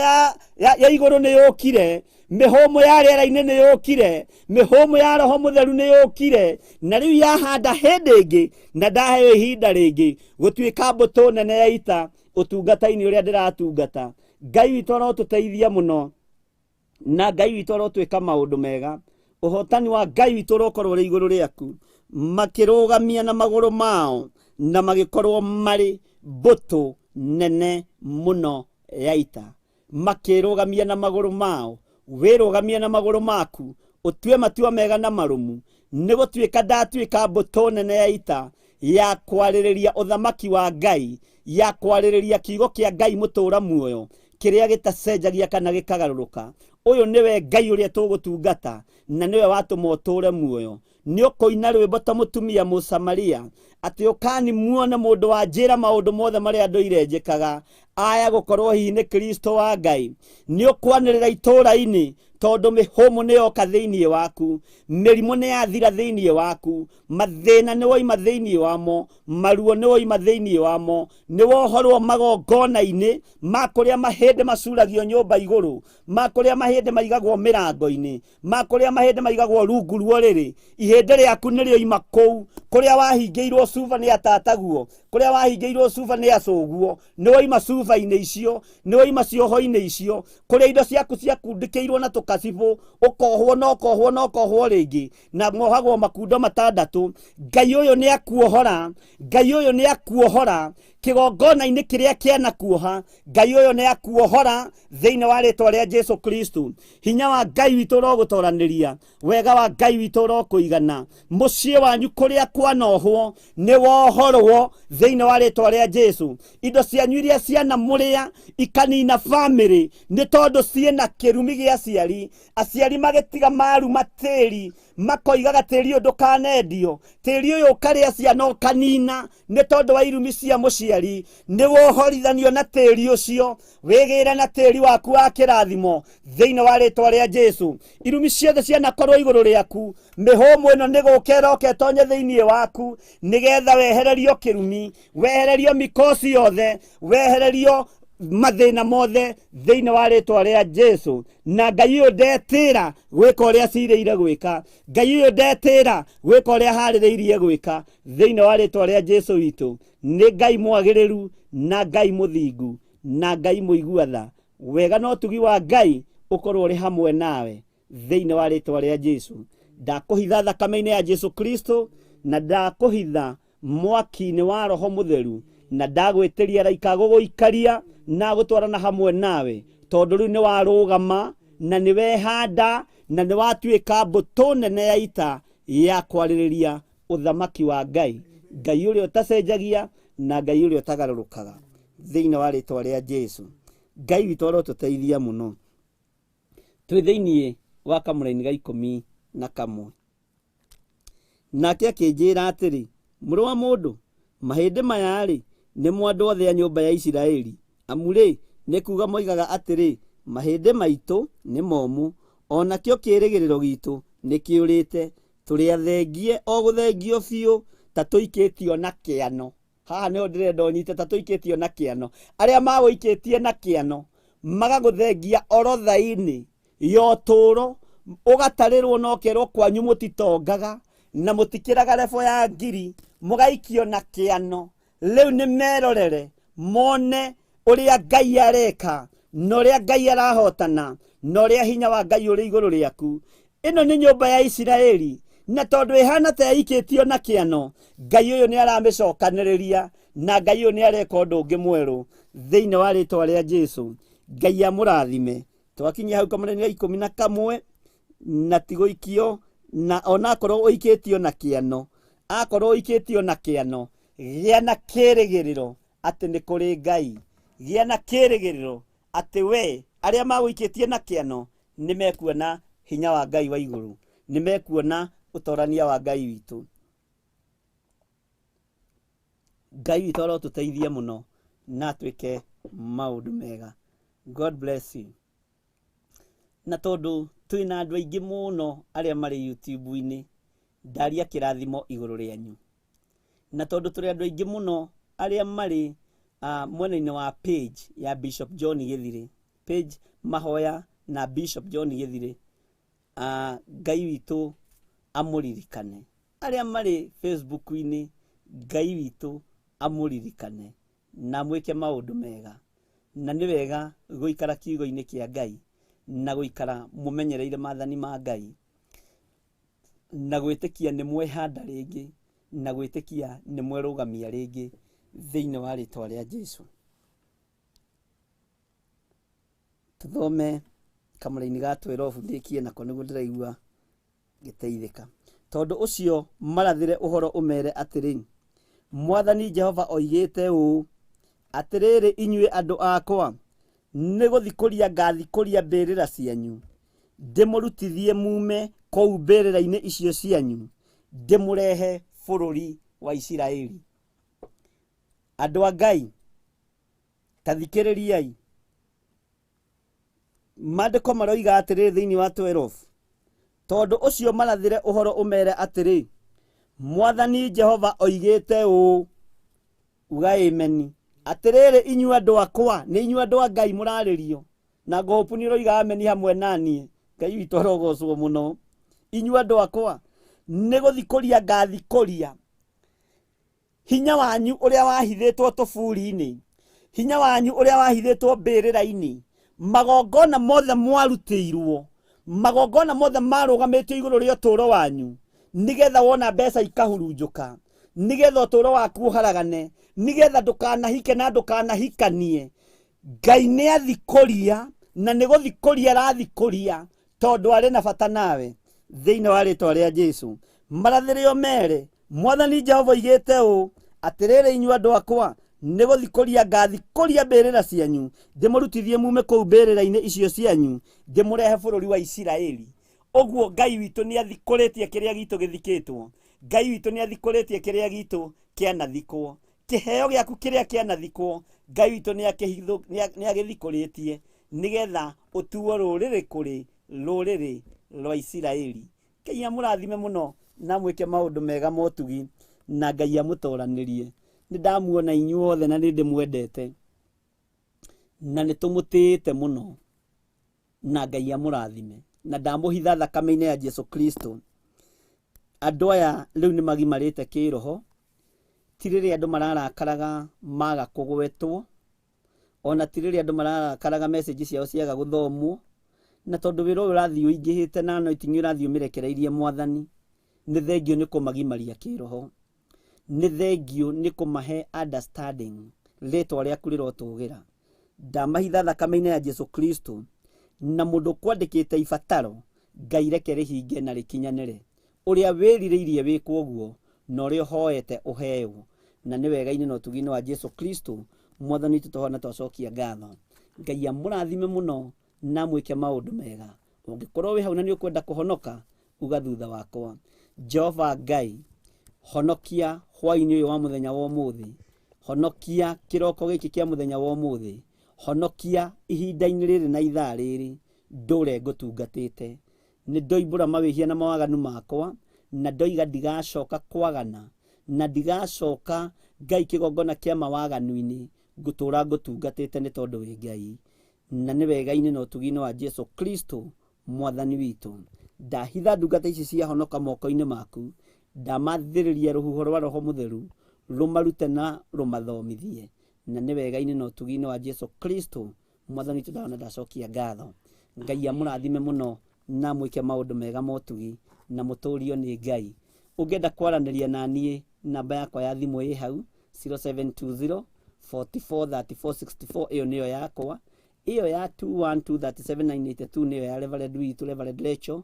ya igũrũ nĩ yũkire, mĩhũmũ ya rĩera-inĩ nĩ yũkire, mĩhũmũ ya Roho Mũtheru nĩ yũkire, na rĩu yahanda hĩndĩ ĩngĩ, na ndaheo ihinda rĩngĩ gũtuĩka mbũtũ nene ya ita ũtungata-inĩ ũrĩa ndĩratungata. Ngai witũ arotũteithia mũno, na Ngai witũ arotwĩka maũndũ mega. Ũhotani wa Ngai witũ ũrokorwo ũrĩ igũrũ rĩaku. Makĩrũgamia na magũrũ mao na magĩkorwo marĩ mbũtũ nene mũno ya ita. Makĩrũgamia na magũrũ mao. Wĩrũgamie na magũrũ maku, ũtue matua mega na marũmu. Nĩ gũtuĩka ndatuĩka mbũtũ nene ya ita ya kwarĩrĩria ũthamaki wa Ngai, ya kwarĩrĩria kiugo kĩa Ngai mũtũũra muoyo, kĩrĩa gĩtacenjagia kana gĩkagarũrũka. Ũyũ nĩwe Ngai ũrĩa tũgũtungata, na nĩwe watũma ũtũũre muoyo. Nĩ ũkũina rwĩmbo ta mũtumia Mũsamaria, atĩ ũkani muone mũndũ wa njĩra maũndũ mothe marĩa ndũire njĩkaga, aya gũkorwo hihi nĩ Kristo wa Ngai. Nĩ ũkwanĩrĩra itũũra-inĩ, tondũ mĩhũmũ nĩ yoka thĩinĩ waku, mĩrimũ nĩ yathira thĩinĩ waku, mathĩna nĩ woima thĩinĩ wamo, maruo nĩ woima thĩinĩ wamo, nĩ wohorwo magongona-inĩ ma kũrĩa mahĩndĩ macuragio nyũmba igũrũ, ma kũrĩa mahĩndĩ maigagwo mĩrango-inĩ, ma kũrĩa mahĩndĩ maigagwo rungu rwa ũrĩrĩ. Ihĩndĩ rĩaku nĩrĩo ima kũu, kũrĩa wahingĩirwo cuba nĩ atataguo, kũrĩa wahingĩirwo cuba nĩ acũguo, nĩ woima cuba-inĩ icio, nĩ woima cioho-inĩ icio, kũrĩa indo ciaku ciakundĩkĩirwo na tũkacibũ, ũkohwo na ũkohwo na ũkohwo rĩngĩ, na mohagwo makundo matandatũ. Ngai ũyũ nĩ akuohora, Ngai ũyũ nĩ akuohora kĩgongona-inĩ kĩrĩa kĩanakuoha. Ngai ũyũ nĩ akuohora thĩinĩ wa rĩtwa rĩa Jesu Kristo. Hinya wa Ngai witũ ũrogũtoranĩria, wega wa Ngai witũ ũrokũigana. Mũciĩ wanyu kũrĩa kwanohwo nĩ wohorwo thĩinĩ wa rĩtwa rĩa Jesu. Indo cianyu iria cianamũrĩa ikanina famĩlĩ nĩ tondũ ciĩna kĩrumi gĩa aciari. Aciari magĩtiga maruma tĩri, makoigaga tĩri ũyũ ndũkanendio, tĩri ũyũ ũkarĩa ciana ũkanina nĩ tondũ wa irumi cia mũciari. Nĩ wohorithanio na tĩri ũcio, wĩgĩre na tĩri waku wa kĩrathimo thĩinĩ wa rĩtwa rĩa Jesu. Irumi ciothe cianakorwo igũrũ rĩaku, mĩhũmũ ĩno nĩ gũka ĩroka ĩtonye thĩinĩ waku, nĩgetha wehererio kĩrumi, wehererio mikosi yothe, wehererio Mathĩna mothe thĩinĩ wa rĩtwa rĩa Jesu. Na Ngai ũyũ ndetĩra gwĩka ũrĩa acirĩire gwĩka, Ngai ũyũ ndetĩra gwĩka ũrĩa aharĩrĩirie gwĩka thĩinĩ wa rĩtwa rĩa Jesu witũ. Nĩ Ngai mwagĩrĩru na Ngai mũthingu na Ngai mũigua tha. Wega na ũtugi wa Ngai ũkorwo ũrĩ hamwe nawe thĩinĩ wa rĩtwa rĩa Jesu. Ndakũhitha thakame-inĩ ya Jesu Kristo, na ndakũhitha mwaki-inĩ wa Roho Mũtheru, na ndagwĩtĩria araika gũgũikaria na gũtwarana hamwe nawe, tondũ rĩu nĩ warũgama na nĩ wehanda na nĩ watuĩka mbũtũ nene ya ita ya kwarĩrĩria ũthamaki wa Ngai, Ngai ũrĩa ũtacenjagia na Ngai ũrĩa ũtagarũrũkaga, thĩinĩ wa rĩtwa rĩa Jesu. Ngai witũ arotũteithia mũno. Twĩ thĩinĩ wa kamũraini ga 11. Nake akĩnjĩra atĩrĩ, mũrũ wa mũndũ, mahĩndĩ maya-rĩ, nĩmo andũ othe a nyũmba ya Isiraeli. Amu-rĩ, nĩ kuuga moigaga atĩrĩ, mahĩndĩ maitũ nĩ momũ, o nakĩo kĩĩrĩgĩrĩro gitũ nĩ kĩũrĩte, tũrĩ athengie o gũthengio biũ, ta tũikĩtio na kĩano. Haha nĩho ndĩrenda ũnyite, ta tũikĩtio na kĩano. Arĩa magũikĩtie na kĩano magagũthengia orotha-inĩ ya ũtũũro, ũgatarĩrwo na ũkerwo kwanyu mũtitongaga na mũtikĩraga rebo ya ngiri, mũgaikio na kĩano. Rĩu nĩ merorere mone ũrĩa Ngai areka na ũrĩa Ngai arahotana na ũrĩa hinya wa Ngai ũrĩ igũrũ rĩaku. Ĩno nĩ nyũmba ya Isiraeli, na tondũ ĩhana ta ĩikĩtio na kĩano, Ngai ũyũ nĩ aramĩcokanĩrĩria na Ngai ũyũ nĩ areka ũndũ ũngĩ mwerũ thĩinĩ wa rĩtwa rĩa Jesu. Ngai amũrathime. Twakinyia hau kamũraini ga 11, na ti gũikio, na onakorwo ũikĩtio na kĩano, akorwo ũikĩtio na kĩano, gĩa na kĩĩrĩgĩrĩro atĩ nĩ kũrĩ Ngai. Gĩa na kĩĩrĩgĩrĩro atĩ we arĩa magũikĩtie na kĩano nĩ mekuona hinya wa Ngai wa igũrũ, nĩ mekuona ũtorania wa Ngai witũ. Ngai witũ arotũteithia mũno na atwĩke maũndũ mega. God bless you. Na tondũ twĩna andũ aingĩ mũno arĩa marĩ YouTube-inĩ, ndaria kĩrathimo igũrũ rĩanyu. Na tondũ tũrĩ andũ aingĩ mũno arĩa marĩ mwena-inĩ wa page ya Bishop John Gĩthirĩ, page mahoya na Bishop John Gĩthirĩ, Ngai witũ amũririkane. Arĩa marĩ Facebook-inĩ, Ngai witũ amũririkane na mwĩke maũndũ mega. Na nĩ wega gũikara kiugo-inĩ kĩa Ngai na gũikara mũmenyereire maathani ma Ngai na gwĩtĩkia nĩ mwehanda rĩngĩ na gwĩtĩkia nĩ mwerũgamia rĩngĩ thĩinĩ wa rĩtwa rĩa Jesu. Tũthome kamũraini ga 12 ndĩkie nako nĩguo ndĩraigua ngĩteithĩka. Tondũ ũcio marathĩre ũhoro ũmere atĩrĩ, Mwathani Jehova oigĩte ũũ, atĩrĩrĩ inyuĩ andũ akwa, nĩ gũthikũria ngathikũria mbĩrĩra cianyu, ndĩmũrutithie mume kũu mbĩrĩra-inĩ icio cianyu, ndĩmũrehe bũrũri wa Isiraeli. Andũ a Ngai, ta thikĩrĩriai. Maandĩko maroiga atĩrĩrĩ thĩinĩ wa 12, tondũ ũcio marathĩre ũhoro ũmere atĩrĩ, Mwathani Jehova oigĩte ũũ, uga ameni. Atĩrĩrĩ inyuĩ andũ akwa, nĩ inyuĩ andũ a Ngai mũrarĩrio, na ngũhũpu nĩ ũroiga ameni hamwe na niĩ. Ngai witũ arogocwo mũno. Inyuĩ andũ akwa, nĩ gũthikũria ngathikũria hinya wanyu ũrĩa wahithĩtwo tũburi-inĩ, hinya wanyu ũrĩa wahithĩtwo mbĩrĩra-inĩ, magongona mothe mwarutĩirwo, magongona mothe marũgamĩtio igũrũ rĩa ũtũũro wanyu, nĩgetha wona mbeca ikahurunjũka, nĩgetha ũtũũro waku ũharagane, nĩgetha ndũkanahike na ndũkanahikanie. Ngai nĩ athikũria, na nĩ gũthikũria arathikũria, tondũ arĩ na bata nawe thĩinĩ wa rĩtwa rĩa Jesu. Marathĩre ũmere, Mwathani Jehova oigĩte ũũ, atĩrĩrĩ inyuĩ andũ akwa, nĩ gũthikũria ngathikũria mbĩrĩra cianyu, ndĩmũrutithie mume kũu mbĩrĩra-inĩ icio cianyu, ndĩmũrehe bũrũri wa Isiraeli. Ũguo Ngai witũ nĩ athikũrĩtie kĩrĩa gitũ gĩthikĩtwo. Ngai witũ nĩ athikũrĩtie kĩrĩa gitũ kĩanathikwo. Kĩheo gĩaku kĩrĩa kĩanathikwo, Ngai witũ nĩ agĩthikũrĩtie, nĩgetha ũtuo rũrĩrĩ kũrĩ rũrĩrĩ rwa Isiraeli. Ngai amũrathime mũno na mwĩke maũndũ mega motugi, na Ngai amũtoranĩrie. Nĩ ndamuona inyuothe na nĩ ndĩmwendete. Na nĩ tũmũtĩĩte mũno na Ngai amũrathime na ndamũhitha thakame-inĩ ya Jesu Kristo. Andũ aya rĩu nĩ magimarĩte kĩroho, ti rĩrĩa andũ mararakaraga maga kũgwetwo, ona ti rĩrĩa andũ mararakaraga message ciao ciaga gũthomwo, na tondũ wĩra ũyũ ũrathiĩ ũingĩhĩte na anointing ũrathiĩ ũmĩrekereirie Mwathani, nĩ thengio nĩ kũmagimaria kĩroho, nĩ thengio nĩ kũmahe understanding, rĩtwa rĩaku rĩrotũgĩra. Ndamahitha thakame-inĩ ya Jesu Kristo, na mũndũ kwandĩkĩte ibataro, Ngai reke rĩhinge na rĩkinyanĩre. Ũrĩa wĩrirĩirie wĩkwo ũguo, na ũrĩa ũhoete ũheo, na nĩ wega-inĩ na ũtugi-inĩ wa Jesu Kristo Mwathani witũ tũhona twacokia ngatho. Ngai amũrathime mũno na mwĩke maũndũ mega. Ũngĩkorwo wĩ hau na nĩ ũkwenda kũhonoka, uga thutha wakwa, Jehova Ngai, honokia hwaĩ-inĩ ũyũ wa mũthenya wa ũmũthĩ, honokia kĩroko gĩkĩ kĩa mũthenya wa ũmũthĩ, honokia ihinda-inĩ rĩrĩ na ithaa rĩrĩ ndũre ngũtungatĩte. Nĩ ndoimbũra mawĩhia na mawaganu makwa, na ndoiga ndigacoka kwagana, na ndigacoka Ngai kĩgongona kĩa mawaganu-inĩ, ngũtũra ngũtungatĩte nĩ tondũ wĩ Ngai. Na nĩ wega-inĩ na ũtugi-inĩ wa Jesu Kristo Mwathani witũ. Ndahitha ndungata ici ciahonoka moko-inĩ maku, ndamathĩrĩria rũhuho rwa Roho Mũtheru rũmarute na rũmathomithie. Na nĩ wega-inĩ na ũtugi-inĩ wa Jesu Kristo Mwathani witũ ndahona ndacokia ngatho. Ngai amũrathime mũno na mwĩke maũndũ mega ma ũtugi na mũtũrio nĩ Ngai. Ũngĩenda kwaranĩria na niĩ, namba yakwa ya thimũ ĩ hau 0720 44 34 64, ĩyo nĩyo yakwa. Ĩyo ya 21237982 nĩyo ya Reverend witũ, Reverend Rachel.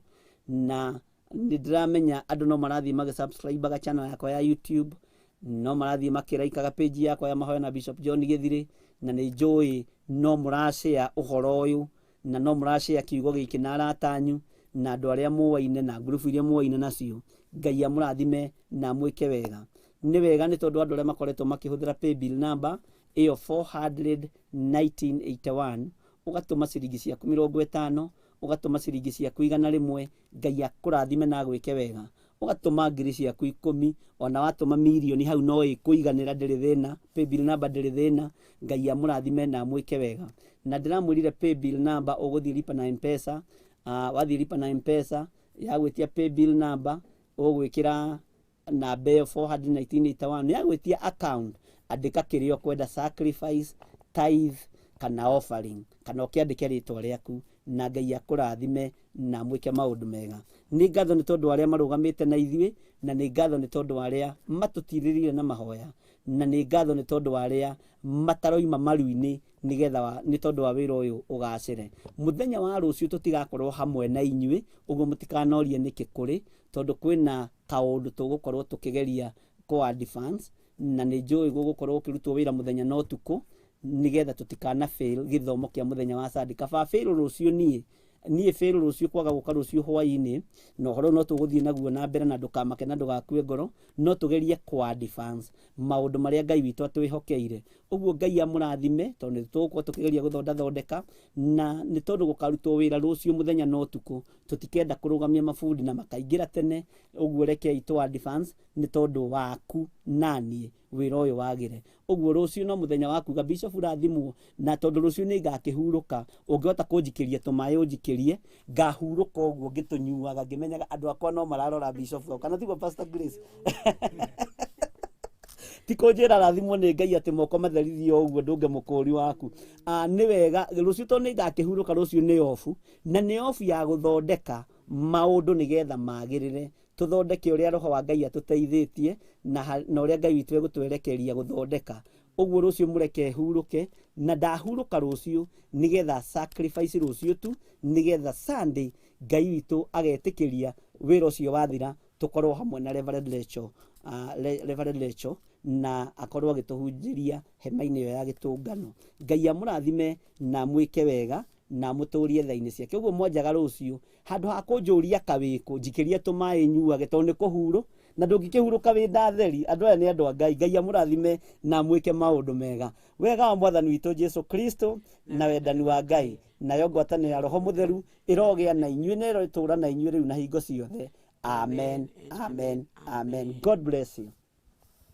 Na nĩ ndĩramenya andũ no marathiĩ magĩsubscribe channel yakwa ya YouTube, no marathiĩ makĩraikaga page yakwa ya mahoya na Bishop John Gĩthirĩ, na nĩ njũĩ no mũrashare ũhoro ũyũ, na no mũrashare kiugo gĩkĩ na arata anyu na andũ arĩa mũwaine na ngurubu iria mũwaine nacio. Ngai amũrathime na amwĩke wega. Nĩ wega nĩ tondũ andũ arĩa makoretwo makĩhũthĩra paybill number ĩyo 41981, ũgatũma ciringi ciaku 50, ũgatũma ciringi ciaku 100, Ngai akũrathime na agwĩke wega. Ũgatũma ngiri ciaku 10, ona watũma mirioni hau no ĩkũiganĩra, ndĩrĩ thĩna, paybill number ndĩrĩ thĩna. Ngai amũrathime na amwĩke wega. Na ndĩramwĩrire paybill number ũgũthiĩ lipa na M-Pesa, wathiĩ lipa na M-Pesa yagwĩtia paybill number ũgwĩkĩra namba ĩyo 41981, yagwĩtia account, andĩka kĩrĩa ũkwenda, sacrifice, tithe kana offering, kana ũkĩandĩke rĩtwa rĩaku, na Ngai akũrathime na mwĩke maũndũ mega. Nĩ ngatho nĩ tondũ wa arĩa marũgamĩte na ithuĩ, na nĩ ngatho nĩ tondũ wa arĩa matũtirĩrĩire na mahoya, na nĩ ngatho nĩ tondũ wa arĩa mataroima maru-inĩ nĩgetha nĩ tondũ wa wĩra ũyũ ũgacĩre. Mũthenya wa rũciũ tũtigakorwo hamwe na inyuĩ, ũguo mũtikanorie nĩkĩ kũrĩ, tondũ kwĩna kaũndũ tũgũkorwo tũkĩgeria kũ advance, na nĩ njũĩ gũgũkorwo gũkĩrutwo wĩra mũthenya na ũtukũ nĩgetha tũtikana fail gĩthomo kĩa mũthenya wa Sunday. Kaba fail rũciũ niĩ fail rũciũ kwaga gũka rũciũ hwaĩ-inĩ, na ũhoro no tũgũthiĩ naguo na mbere, na ndũkamake na ndũgakue ngoro, no tũgerie kũ advance maũndũ marĩa Ngai witũ atwĩhokeire. Ũguo Ngai amũrathime, tondũ nĩ tũgũkorwo tũkĩgeria gũthondathondeka, na nĩ tondũ gũkarutwo wĩra rũciũ mũthenya na ũtukũ, tũtikenda kũrũgamia mabundi na makaingĩra tene. Ũguo rekei tũ advance nĩ tondũ waku na niĩ wĩra ũyũ wagĩre. Ũguo rũciũ no mũthenya wa kuga Bishop rathimwo, na tondũ rũciũ nĩ ngakĩhurũka, ũngĩhota kũnjikĩria tũmaĩ ũnjikĩrie, ngahurũka ũguo ngĩtũnyuaga ngĩmenyaga andũ akwa no mararora Bishop hau. Kana tiguo Pastor Grace? Ti kũnjĩra rathimwo nĩ Ngai atĩ moko matherithio ũguo ndũnge mũkũri waku. Nĩ wega rũciũ tondũ nĩ ngakĩhurũka, rũciũ nĩ obu, na nĩ obu ya gũthondeka maũndũ nĩgetha magĩrĩre, tũthondeke ũrĩa Roho wa Ngai atũteithĩtie na ũrĩa Ngai witũ egũtwerekeria gũthondeka. Ũguo rũciũ mũreke hurũke, na ndahurũka rũciũ nĩgetha sacrifice rũciũ tu, nĩgetha Sunday Ngai witũ agetĩkĩria wĩra ũcio wathira tũkorwo hamwe na Reverend Rachel, Reverend Rachel, na akorwo agĩtũhunjĩria hema-inĩ ĩyo ya gĩtũngano. Ngai amũrathime na amwĩke wega na amũtũrie tha-inĩ ciake. Ũguo mwanjaga rũciũ, handũ ha kũnjũria kawĩkũ, njikĩria tũmaĩ nyuage, tondũ nĩ kũhurũ, na ndũngĩkĩhurũka wĩ ndatheri. Andũ aya nĩ andũ a Ngai. Ngai amũrathime na amwĩke maũndũ mega. Wega wa Mwathani witũ Jesu Kristo na wendani wa Ngai nayo ngwatanĩro ya Roho Mũtheru ĩrogĩa na inyuĩ na ĩrotũũra na inyuĩ rĩu na hingo ciothe. Amen, amen, amen. God bless you.